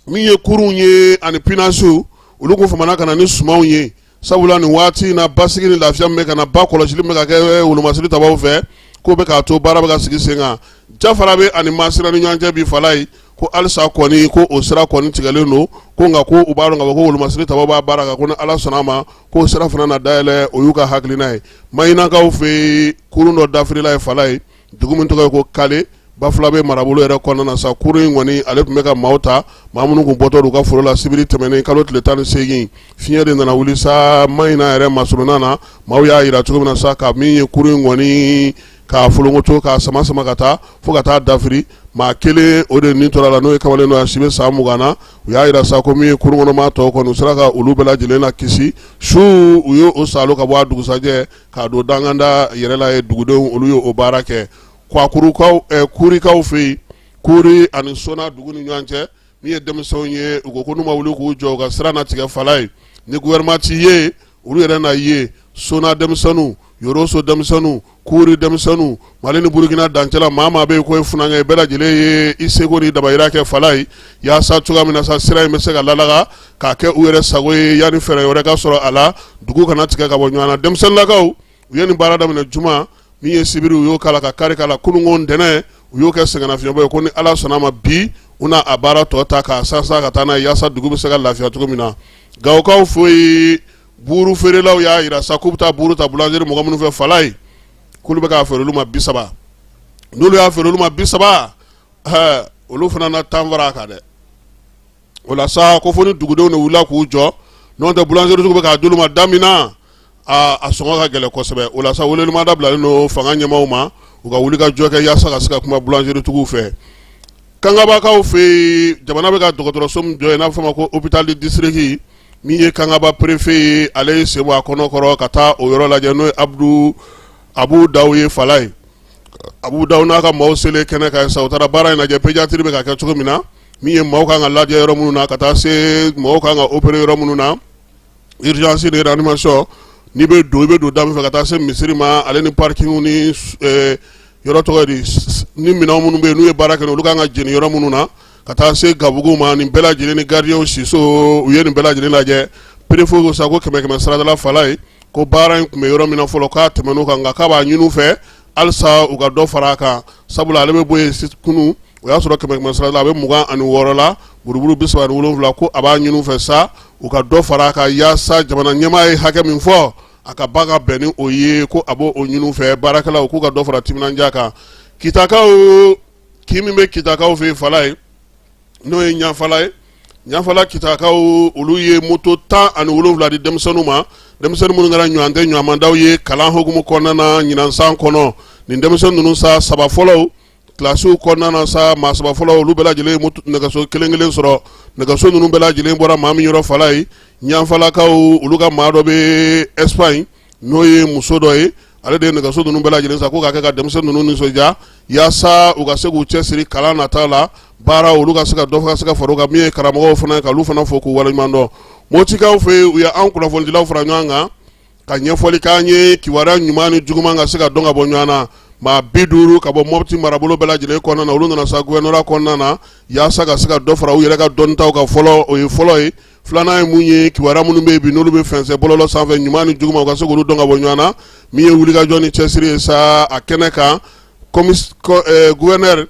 [SPEAKER 11] min ye kurunw ye ani pinasiw, olu kun famana ka na ni sumanw ye, sabula nin waati in na basigi ni lafiya min bɛ ka na, ba kɔlɔsili min bɛ ka kɛ wolomasiri tabaw fɛ, k'o bɛ k'a to baara bɛ ka sigi sen kan Jafarabe ani Masina ni ɲɔgɔn cɛ bi. Falaye, ko halisa kɔni ko o sira kɔni tigɛlen don, ko nka ko u b'a dɔn k'a fɔ ko wolomasiri tabaw b'a baara kan, ko ni Ala sɔnna a ma k'o sira fana na dayɛlɛ, o y'u ka hakilina ye. Mahinakaw fɛ yen, kurun dɔ dafirila ye Falaye, dugu min tɔgɔ ye ko Kale, Bafulabe marabolo yɛrɛ kɔnɔna na sa. Kurun in kɔni ale tun bɛ ka maaw ta, maa minnu tun bɔtɔ u ka foro la sibiri tɛmɛnen kalo tile 18. Fiɲɛ de nana wuli sa Mahina yɛrɛ masurunna na, maaw y'a jira cogo min na sa, ka min ye kurun in kɔni k'a folonkoto k'a sama sama ka taa fo ka taa dafiri. Maa kelen o de ni tora la, n'o ye kamalen dɔ ye, a si bɛ san 20 na. U y'a jira sa ko min ye kurun kɔnɔmaa tɔw kɔni, u sera ka olu bɛɛ lajɛlen na kisi su, u ye o saalo ka bɔ a dugusajɛ k'a don danganda yɛrɛ la ye. Dugudenw olu ye o baara kɛ. Kwakurukaw Kurikaw fɛ yen, Kuri ani Sona dugu ni ɲɔgɔn cɛ, min ye denmisɛnw ye, u ko ko n'u ma wuli k'u jɔ, u ka sira na tigɛ Falaye, ni gouvernement ti ye, olu yɛrɛ na ye. Sona denmisɛnninw, Yoroso denmisɛnninw, Kuri denmisɛnninw, Mali ni Burukina dancɛ la, maa maa bɛ yen k'o ye funankɛ ye, bɛɛ lajɛlen ye i seko ni dabayira kɛ Falaye, yaasa cogoya min na sa sira in bɛ se ka lalaga k'a kɛ u yɛrɛ sago ye, yanni fɛɛrɛ wɛrɛ ka sɔrɔ a la, dugu kana tigɛ ka bɔ ɲɔgɔn na. Denmisɛnninlakaw, u ye nin baara daminɛ juma min ye sibiri, u y'o k'a la ka kari k'a la, kununko ntɛnɛn u y'o kɛ sɛgɛnnafiɲɛbɔ ye, ko ni Ala sɔnna a ma bi u na a baara tɔ ta k'a sansan ka taa n'a ye, yaasa dugu bɛ se ka lafiya cogo min na. Gawokaw fɛ yen, buuru feerelaw y'a jira sa k'u bɛ taa buuru ta boulangerie mɔgɔ minnu fɛ Falaye, k'olu bɛ k'a feere olu ma 30. N'olu y'a feere olu ma 30, ɛɛ olu fana na 10 fara a kan dɛ. O la sa ko fo ni dugudenw de wulila k'u jɔ, n'o tɛ boulangerie bɛ k'a d'olu ma da min na, a sɔngɔ ka gɛlɛn kosɛbɛ. O la sa welewelemada bilalen don fanga ɲɛmaaw ma, u ka wuli ka jɔ kɛ yaasa ka se ka kuma boulangerie tigiw fɛ. Kangabakaw fɛ yen, jamana bɛ ka dɔgɔtɔrɔso min jɔ yen n'a bɛ fɔ a ma ko hôpital de district, min ye Kangaba préfet ye, ale ye sen bɔ a kɔnɔ kɔrɔ ka taa o yɔrɔ lajɛ, n'o ye Abudu Abu Dawu ye Falaye. Abu Dawu n'a ka maaw selen kɛnɛ kan sa, u taara baara in lajɛ, pédiatrie bɛ ka kɛ cogo min na, min ye maaw kan ka lajɛ yɔrɔ minnu na, ka taa se mɔgɔw kan ka opérer yɔrɔ minnu na, urgence ni réanimation, n'i bɛ don, i bɛ don da min fɛ ka taa se misiri ma, ale ni parking ni yɔrɔ tɔgɔ di ni minɛn minnu bɛ yen n'u ye baara kɛ, olu kan ka jeni yɔrɔ minnu na, ka taa se gabugu ma, nin bɛɛ lajɛlen ni gardien siso, u ye nin bɛɛ lajɛlen lajɛ. Préfet ko sa ko kɛmɛ kɛmɛ sarada la Falaye, ko baara in tun bɛ yɔrɔ min na fɔlɔ, k'a tɛmɛn'o kan, nka k'a b'a ɲini u fɛ halisa u ka dɔ fara a kan, sabula ale bɛ bɔ yen kunun, o y'a sɔrɔ kɛmɛ kɛmɛ sarada la a bɛ 26 la, buruburu 37, ko a b'a ɲini u fɛ sa u ka dɔ fara a kan, yaasa jamana ɲɛmaa ye hakɛ min fɔ, a ka ba ka bɛn ni o ye, ko a b'o ɲini u fɛ, baarakɛlaw k'u ka dɔ fara timinandiya kan. Kitakaw, kin min bɛ Kitakaw fɛ yen Falaye, n'o ye Ɲafala ye, Ɲafala Kitakaw olu ye moto 17 di denmisɛnninw ma, denmisɛnnin minnu kɛra ɲɔgɔn tɛ ɲɔgɔnmadaw ye kalan hukumu kɔnɔna na ɲinan san kɔnɔ. Nin denmisɛnnin ninnu sa, saba fɔlɔw kilasiw kɔnɔna na sa, maa saba fɔlɔ olu bɛɛ lajɛlen nɛgɛso kelen kelen sɔrɔ. Nɛgɛso ninnu bɛɛ lajɛlen bɔra maa min yɔrɔ Falaye, Ɲafalakaw olu ka maa dɔ bɛ Espagne, n'o ye muso dɔ ye, ale de ye nɛgɛso ninnu bɛɛ lajɛlen san ko k'a kɛ ka denmisɛnnin ninnu nisɔndiya, yaasa u ka se k'u cɛsiri kalan nata la, baara olu ka se ka dɔ ka se ka fara u kan. Min ye karamɔgɔw fana ka olu fana fo k'u waleɲuman dɔn. Motikaw fɛ yen, u ye an kunnafonidilaw fara ɲɔgɔn kan ka ɲɛfɔli k'an ye, kibaruya ɲuman ni juguman ka se ka dɔn ka bɔ ɲɔgɔn na. Maa 50 ka bɔ Mɔpti marabolo bɛɛ lajɛlen kɔnɔna na, olu nana sa gouvernorat kɔnɔna na yaasa ka se ka dɔ fara u yɛrɛ ka dɔnnitaw kan fɔlɔ, o ye fɔlɔ ye. Filanan ye mun ye, kibaruya minnu bɛ yen bi n'olu bɛ fɛnsɛn bɔlɔlɔ sanfɛ, ɲuman ni juguman, u ka se k'olu dɔn ka bɔ ɲɔgɔn na. Min ye wulikajɔ ni cɛsiri ye sa a kɛnɛ kan, gouverneur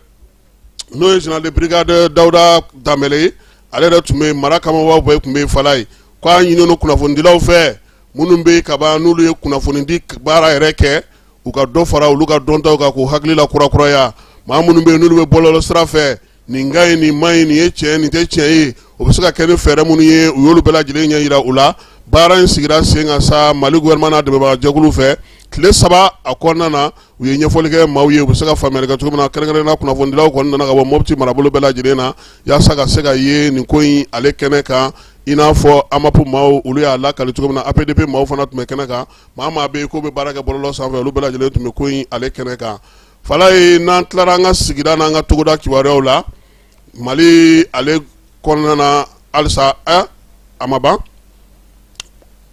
[SPEAKER 11] N'o ye général de brigade Dawuda Danbɛlɛ ye, ale yɛrɛ tun bɛ mara kamamaw bɛɛ tun bɛ Falaye. K'a ɲininen kunnafonidilaw fɛ minnu bɛ kaban n'olu ye kunnafonidi baara yɛrɛ kɛ, u ka dɔ fara olu ka dɔntaw kan k'u hakili la kurakuraya. Maa minnu bɛ yen n'olu bɛ bɔlɔlɔ sira fɛ, nin ka ɲi, nin man ɲi, nin ye tiɲɛ, nin tɛ tiɲɛ ye, o bɛ se ka kɛ ni fɛɛrɛ minnu ye, u y'olu bɛɛ lajɛlen ɲɛ jira u la. Baara in sigira sen kan sa Mali gouvernement n'a dɛmɛbagajɛkulu fɛ tile 3 a kɔnɔna na. U ye ɲɛfɔli kɛ maaw ye u bɛ se ka faamuyali kɛ cogo min na, kɛrɛnkɛrɛnnenya la kunnafonidilaw kɔni nana ka bɔ Mopti marabolo bɛɛ lajɛlen na yaasa ka se ka ye nin ko in ale kɛnɛ kan. I n'a fɔ AMAP maaw, olu y'a lakali cogo min na, APDP maaw fana tun bɛ kɛnɛ kan. Maa maa bɛ yen k'o bɛ baara kɛ bɔlɔlɔ sanfɛ, olu bɛɛ lajɛlen tun bɛ ko in ale kɛnɛ kan. Falaye, n'an tilara an ka sigida n'an ka togoda kibaruyaw la, Mali ale kɔnɔna na halisa, a ma ban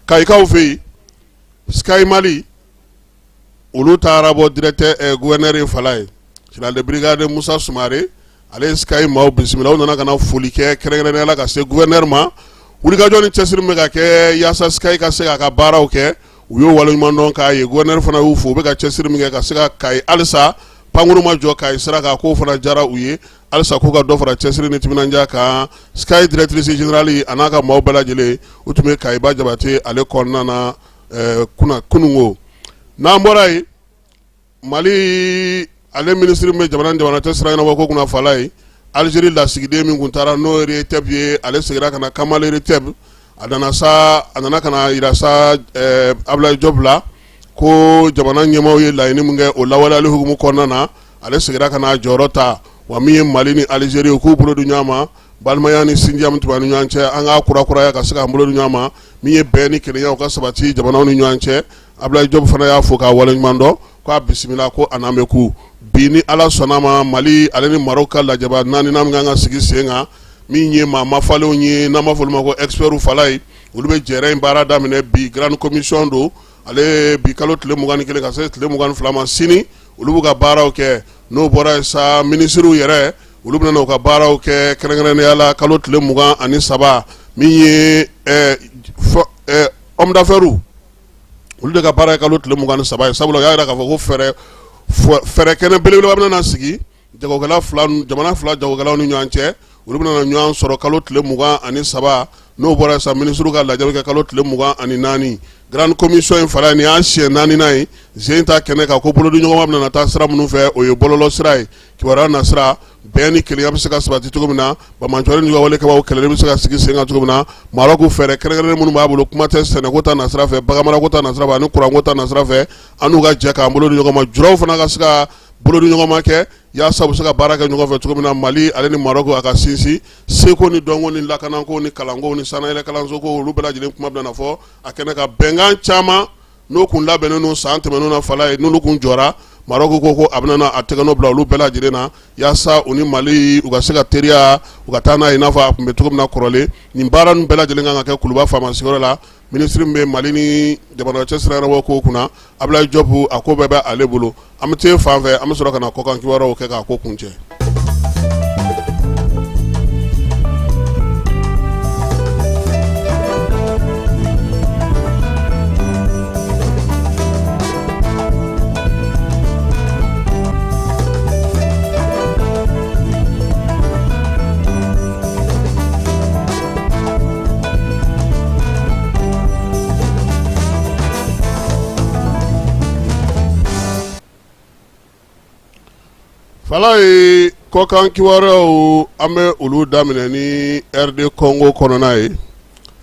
[SPEAKER 11] Kayikaw fɛ yen, Sky Mali olu taara bɔ directeur gouverneur ye Falaye, général de brigade Musa Sumare, ale ye Sky maaw bisimila. U nana ka na foli kɛ kɛrɛnkɛrɛnnenya la ka se gouverneur ma. Wulikajɔ ni cɛsiri min bɛ ka kɛ yaasa Sky ka se k'a ka baaraw kɛ, u y'o waleɲumandɔn k'a ye. Gouverneur fana y'u fo, u bɛ ka cɛsiri min kɛ ka se ka Kayi halisa pankuru ma jɔ Kayi sira kan, k'o fana diyara u ye. Halisa k'u ka dɔ fara cɛsiri ni timinandiya kan. Sky directrice générale a n'a ka maaw bɛɛ lajɛlen, u tun bɛ Kayiba Jabate ale kɔnɔna na kununko. N'an bɔra yen, Mali ale minisiri min bɛ jamana ni jamana cɛ sira ɲɛnabɔ ko kunna, Falaye, Alizeri lasigiden min tun taara n'o ye Reteb ye, ale seginna ka na. Kamal Reteb, a nana sa, a nana ka na jira sa Abulayi Jɔpu la ko jamana ɲɛmaaw ye laɲini min kɛ, o lawaleyali hukumu kɔnɔna na, ale seginna ka na jɔyɔrɔ ta. Wa min ye Mali ni Alizeri ye, k'u bolo di ɲɔgɔn ma, balimaya ni sinjiya min tun b'an ni ɲɔgɔn cɛ, an k'a kurakuraya ka se k'an bolo di ɲɔgɔn ma, min ye bɛn ni kelenya ka sabati jamanaw ni ɲɔgɔn cɛ. Abulayi Jɔpu fana y'a fo k'a waleɲuman dɔn, k'a bisimila, ko a n'an bɛ ku bi ni Ala sɔnna ma. Mali ale ni Maroc ka lajɛba naaninan min kan ka sigi sen kan, min ye maa mafalenw ye, n'an b'a fɔ olu ma ko experts, Falaye, olu bɛ jɛrɛ in baara daminɛ bi. Grande commission don ale bi kalo tile 21 ka se tile 22 ma sini, olu b'u ka baaraw kɛ. N'o bɔra yen sa, minisiriw yɛrɛ, olu bɛna u ka baaraw kɛ kɛrɛnkɛrɛnnenya la kalo tile 23. Min ye homme d'affaires, olu de ka baara ye kalo tile 23 ye, sabula u y'a jira k'a fɔ ko fɛɛrɛ kɛnɛ belebeleba bɛna sigi jagokɛla fila, jamana fila jagokɛlaw ni ɲɔgɔn cɛ. Olu bɛna ɲɔgɔn sɔrɔ kalo tile 23. N'o bɔra sa, minisiriw ka lajɛ bɛ kɛ kalo tile 24. Grande commission in, Falaye, nin y'a siɲɛ naaninan ye zen ta kɛnɛ kan, ko bolodiɲɔgɔnma bɛna taa sira minnu fɛ, o ye bɔlɔlɔ sira ye, kibaruya nasira, bɛn ni kelenya bɛ se ka sabati cogo min na, banbaanciwale ni walekɛbaaw kɛlɛli bɛ se ka sigi sen kan cogo min na, Maroc fɛɛrɛ kɛrɛnkɛrɛnnen minnu b'a bolo, kuma tɛ sɛnɛko ta nasira fɛ, baganmarako ta nasira fɛ ani kuranko ta nasira fɛ, an n'u ka jɛ k'an bolo di ɲɔgɔn ma. Juraw fana ka se ka bolodiɲɔgɔnma kɛ yaasa u bɛ se ka baara kɛ ɲɔgɔn fɛ cogo min na, Mali ale ni Maroc a ka sinsin seko ni dɔnko ni lakanako ni kalanko ni sannayɛlɛ kalansoko, olu bɛɛ lajɛlen kuma bɛna fɔ a kɛnɛ kan. Bɛnkan caman n'o kun labɛnnen don san tɛmɛnen na, Falaye, n'olu kun jɔra, Maroc ko a bɛna a tɛgɛnɔ bila olu bɛɛ lajɛlen na yaasa u ni Mali u ka se ka teriya, u ka taa n'a ye i n'a fɔ a tun bɛ cogo min na kɔrɔlen. Nin baara ninnu bɛɛ lajɛlen kan ka kɛ Kuluba faama sigiyɔrɔ la. Minisiri min bɛ Mali ni jamana cɛ sira ɲɛnabɔ ko kunna, Abulayi Jɔpu, a ko bɛɛ bɛ ale bolo. An bɛ taa fan fɛ, an bɛ sɔrɔ ka na kɔkan kibaruyaw kɛ k'a ko kuncɛ. Falaye, kɔkan kibaruyaw, an bɛ olu daminɛ ni RD Congo kɔnɔna ye.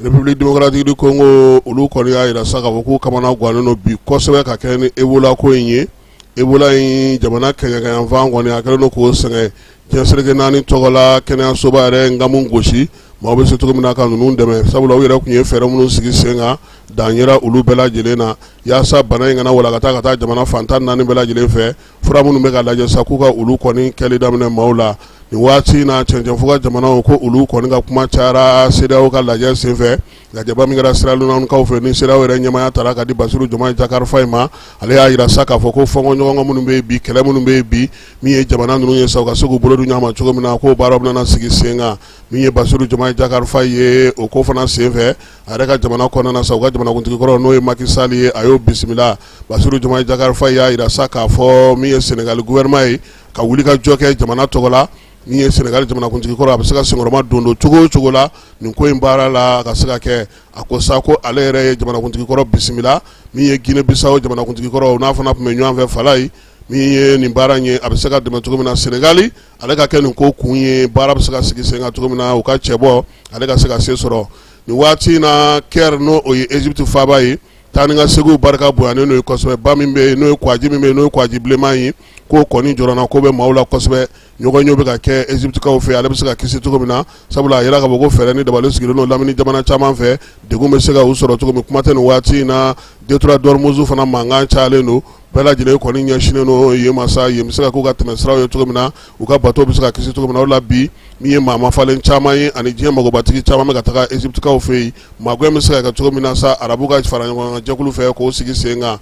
[SPEAKER 11] République démocratique du Congo, olu kɔni y'a jira sa k'a fɔ k'u kamana gannen don bi kosɛbɛ ka kɛ ni Ebola ko in ye. Ebola in, jamana kɛɲɛkayanfan kɔni, a kɛlen don k'o sɛgɛn. Diɲɛ seleke naani tɔgɔ la kɛnɛyasoba yɛrɛ nkamu gosi, maaw bɛ se cogo min na ka ninnu dɛmɛ, sabula u yɛrɛ tun ye fɛɛrɛ minnu sigi sen kan, dan yera olu bɛɛ lajɛlen na yaasa bana in kana walankata ka taa jamana fan 14 bɛɛ lajɛlen fɛ. Fura minnu bɛ ka lajɛ sa, k'u ka olu kɔni kɛli daminɛ maaw la nin waati in na. Cɛncɛnfuga jamanaw ko olu kɔni ka kuma cayara CEDEAO ka lajɛ senfɛ. Lajɛba min kɛra Sierra Leonekaw fɛ, ni CEDEAO yɛrɛ ɲɛmaaya taara ka di Basiru Jomayi Jakari Fayi ma, ale y'a jira sa k'a fɔ ko fɔnkɔɲɔgɔnkɔ minnu bɛ yen bi, kɛlɛ minnu bɛ yen bi, min ye jamana ninnu ye sa, u ka se k'u bolo di ɲɔgɔn ma cogo min na, k'o baaraw bɛna sigi sen kan. Min ye Basiru Jomayi Jakari Fayi ye, o ko fana senfɛ, a yɛrɛ ka jamana kɔnɔna na sa, u ka jamanakuntigi kɔrɔ, n'o ye Macky Sall ye, a y'o bisimila. Basiru Jomayi Jakari Fayi y'a jira sa k'a fɔ min ye Sénégal gouvernement ye, ka wuli ka jɔ kɛ jamana tɔgɔ la. Min ye Senegali jamanakuntigi kɔrɔ, a bɛ se ka senkɔrɔma don don cogo o cogo la nin ko in baara la ka se ka kɛ. A ko sa ko ale yɛrɛ ye jamanakuntigi kɔrɔ bisimila. Min ye Guinée Bissau jamanakuntigi kɔrɔ, n'a fana tun bɛ ɲɔgɔn fɛ Falayi, min ye nin baara in ye, a bɛ se ka dɛmɛ cogo min na Senegali ale ka kɛ nin ko kun ye, baara bɛ se ka sigi sen kan cogo min na, u ka cɛbɔ ale ka se ka se sɔrɔ nin waati in na. Caire, n'o o ye Egypte faaba ye, taa ni ka seginw barika bonyanen n'o ye kosɛbɛ. Ba min bɛ yen, n'o ye kwaji min bɛ yen, n'o ye kwaji bilenman ye, k'o kɔni jɔrɔna ko bɛ maaw la kosɛbɛ. Ɲɔgɔnyew bɛ ka kɛ Egyptekaw fɛ, ale bɛ se ka kisi cogo min na, sabula a yira k'a fɔ ko fɛɛrɛ ni dabali sigilen don lamini jamana caman fɛ, degun bɛ se ka u sɔrɔ cogo min. Kuma tɛ nin waati in na, détroit d'Ormuz fana mankan cayalen don. Bɛɛ lajɛlen kɔni ɲɛsinnen don yen ma sa, yen bɛ se ka k'u ka tɛmɛsiraw ye cogo min na, u ka bateau bɛ se ka kisi cogo min na. O la bi, min ye maa mafalen caman ye ani diɲɛ magobatigi caman bɛ ka taga Egyptekaw fɛ yen, magɛn bɛ se ka kɛ cogo min na sa, arabu ka fara ɲɔgɔn kan jɛkulu fɛ k'o sigi sen kan.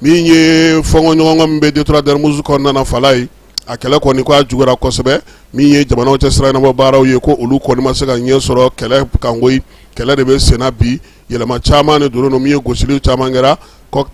[SPEAKER 11] Min ye fɔnkɔɲɔgɔnkɔ min bɛ détroit d'Ormuz kɔnɔna na, Falayi, a kɛlɛ kɔni ko a juguyara kosɛbɛ. Min ye jamanaw cɛ sira ɲɛnabɔ baaraw ye, ko olu kɔni ma se ka ɲɛ sɔrɔ kɛlɛ kan koyi. Kɛlɛ de bɛ senna bi, yɛlɛma caman de donnen don. Min ye gosili caman kɛra,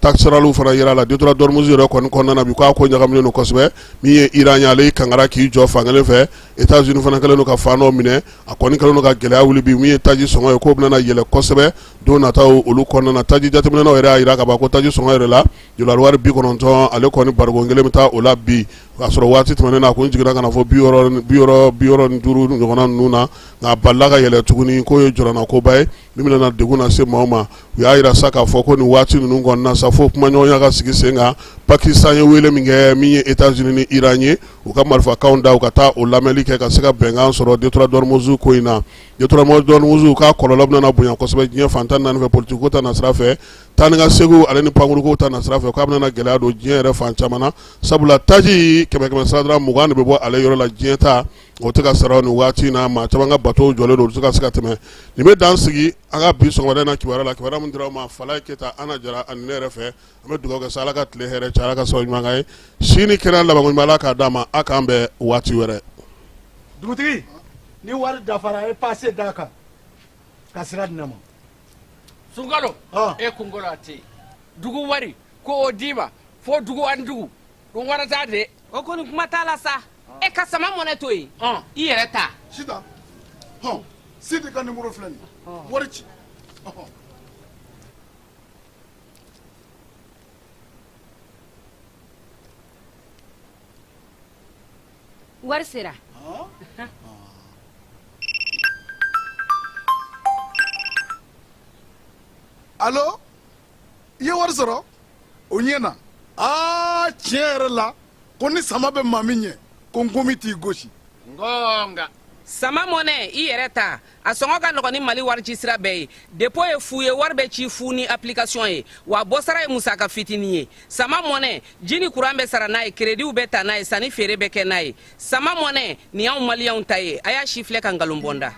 [SPEAKER 11] tasaraliw fana yera la. Détroit d'Ormuz yɛrɛ kɔni kɔnɔna na bi, k'a ko ɲagaminen don kosɛbɛ. Min ye Iran ye, ale kangara k'i jɔ fankelen fɛ. États-Unis fana kɛlen don ka fan dɔ minɛ. A kɔni kɛlen don ka gɛlɛya wuli bi. Min ye taji sɔngɔ ye, k'o bɛna yɛlɛ kosɛbɛ don nataw olu kɔnɔna na. Taji jateminɛnaw yɛrɛ y'a jira ka ban ko taji sɔngɔ yɛrɛ la dollar wari 90, ale kɔni barikon kelen bɛ taa o la bi, o y'a sɔrɔ waati tɛmɛnen na a kun jiginna ka na fɔ 65 ɲɔgɔnna ninnu na, nka a balila ka yɛlɛ tuguni. K'o ye jɔrɔna koba ye min bɛna degun lase maaw ma. U y'a jira sa k'a fɔ ko nin waati ninnu kɔnɔna na sa, fo kumaɲɔgɔnya ka sigi sen kan. Pakistan ye wele min kɛ min ye États-Unis ni Iran ye, u ka marifakanw da, u ka taa o lamɛnli kɛ ka se ka bɛnkan sɔrɔ détroit d'Ormuz ko in na. Détroit d'Ormuz k'a kɔlɔlɔ bɛna bonya kosɛbɛ diɲɛ fan 14 fɛ, politique ko ta nasira fɛ, taa ni ka seginw ale ni pankuruko ta nasira fɛ, k'a bɛna gɛlɛya don diɲɛ yɛrɛ fan caman na, sabula taji kɛmɛ kɛmɛ sara 20 de bɛ bɔ ale yɔrɔ la diɲɛ ta, o tɛ ka sara nin waati in na. Maa caman ka bateau jɔlen don, olu tɛ ka se ka tɛmɛ. Nin bɛ dan sigi an ka bi sɔgɔmada in na kibaruya la, kibaruya min dira aw ma Falaye Keyita, Ana Jara ani ne yɛrɛ fɛ. An bɛ dugawu kɛ sa, Ala ka tile hɛrɛ caya, Ala ka sababu ɲuman k'an ye, si ni kɛnɛya labanko ɲuman Ala k'a d'an ma. A k'an bɛn waati wɛrɛ.
[SPEAKER 14] Dugutigi, ni wari dafara, e pase d'a kan ka sira di ne ma.
[SPEAKER 15] Sunkalo, e kunkolo a tɛ dugu wari ko o d'i ma fo dugu ani dugu dun wara t'a de.
[SPEAKER 4] O kɔni kuma t'a la sa, e ka sama mɔnɛ to yen, i yɛrɛ ta.
[SPEAKER 1] Sitan, hɔn, Sidi ka nimoro filɛ nin ye, wari ci.
[SPEAKER 16] Wari sera.
[SPEAKER 1] Alo, i ye wari sɔrɔ? O ɲɛna. Aa, tiɲɛ yɛrɛ la, ko ni sama bɛ maa min ɲɛ, ko nkomi t'i gosi.
[SPEAKER 15] Ngonga.
[SPEAKER 4] Sama mɔnɛ, i yɛrɛ ta, a sɔngɔ ka nɔgɔn ni Mali warici sira bɛɛ ye. Dépôt ye fu ye, wari bɛ ci fu ni application ye, wa bɔsara ye musaka fitinin ye. Sama mɔnɛ, ji ni kuran bɛ sara n'a ye, kerediw bɛ ta n'a ye, sanni feere bɛ kɛ n'a ye. Sama mɔnɛ, nin y'anw maliyɛnw ta ye. A y'a si filɛ ka nkalon bɔ n da.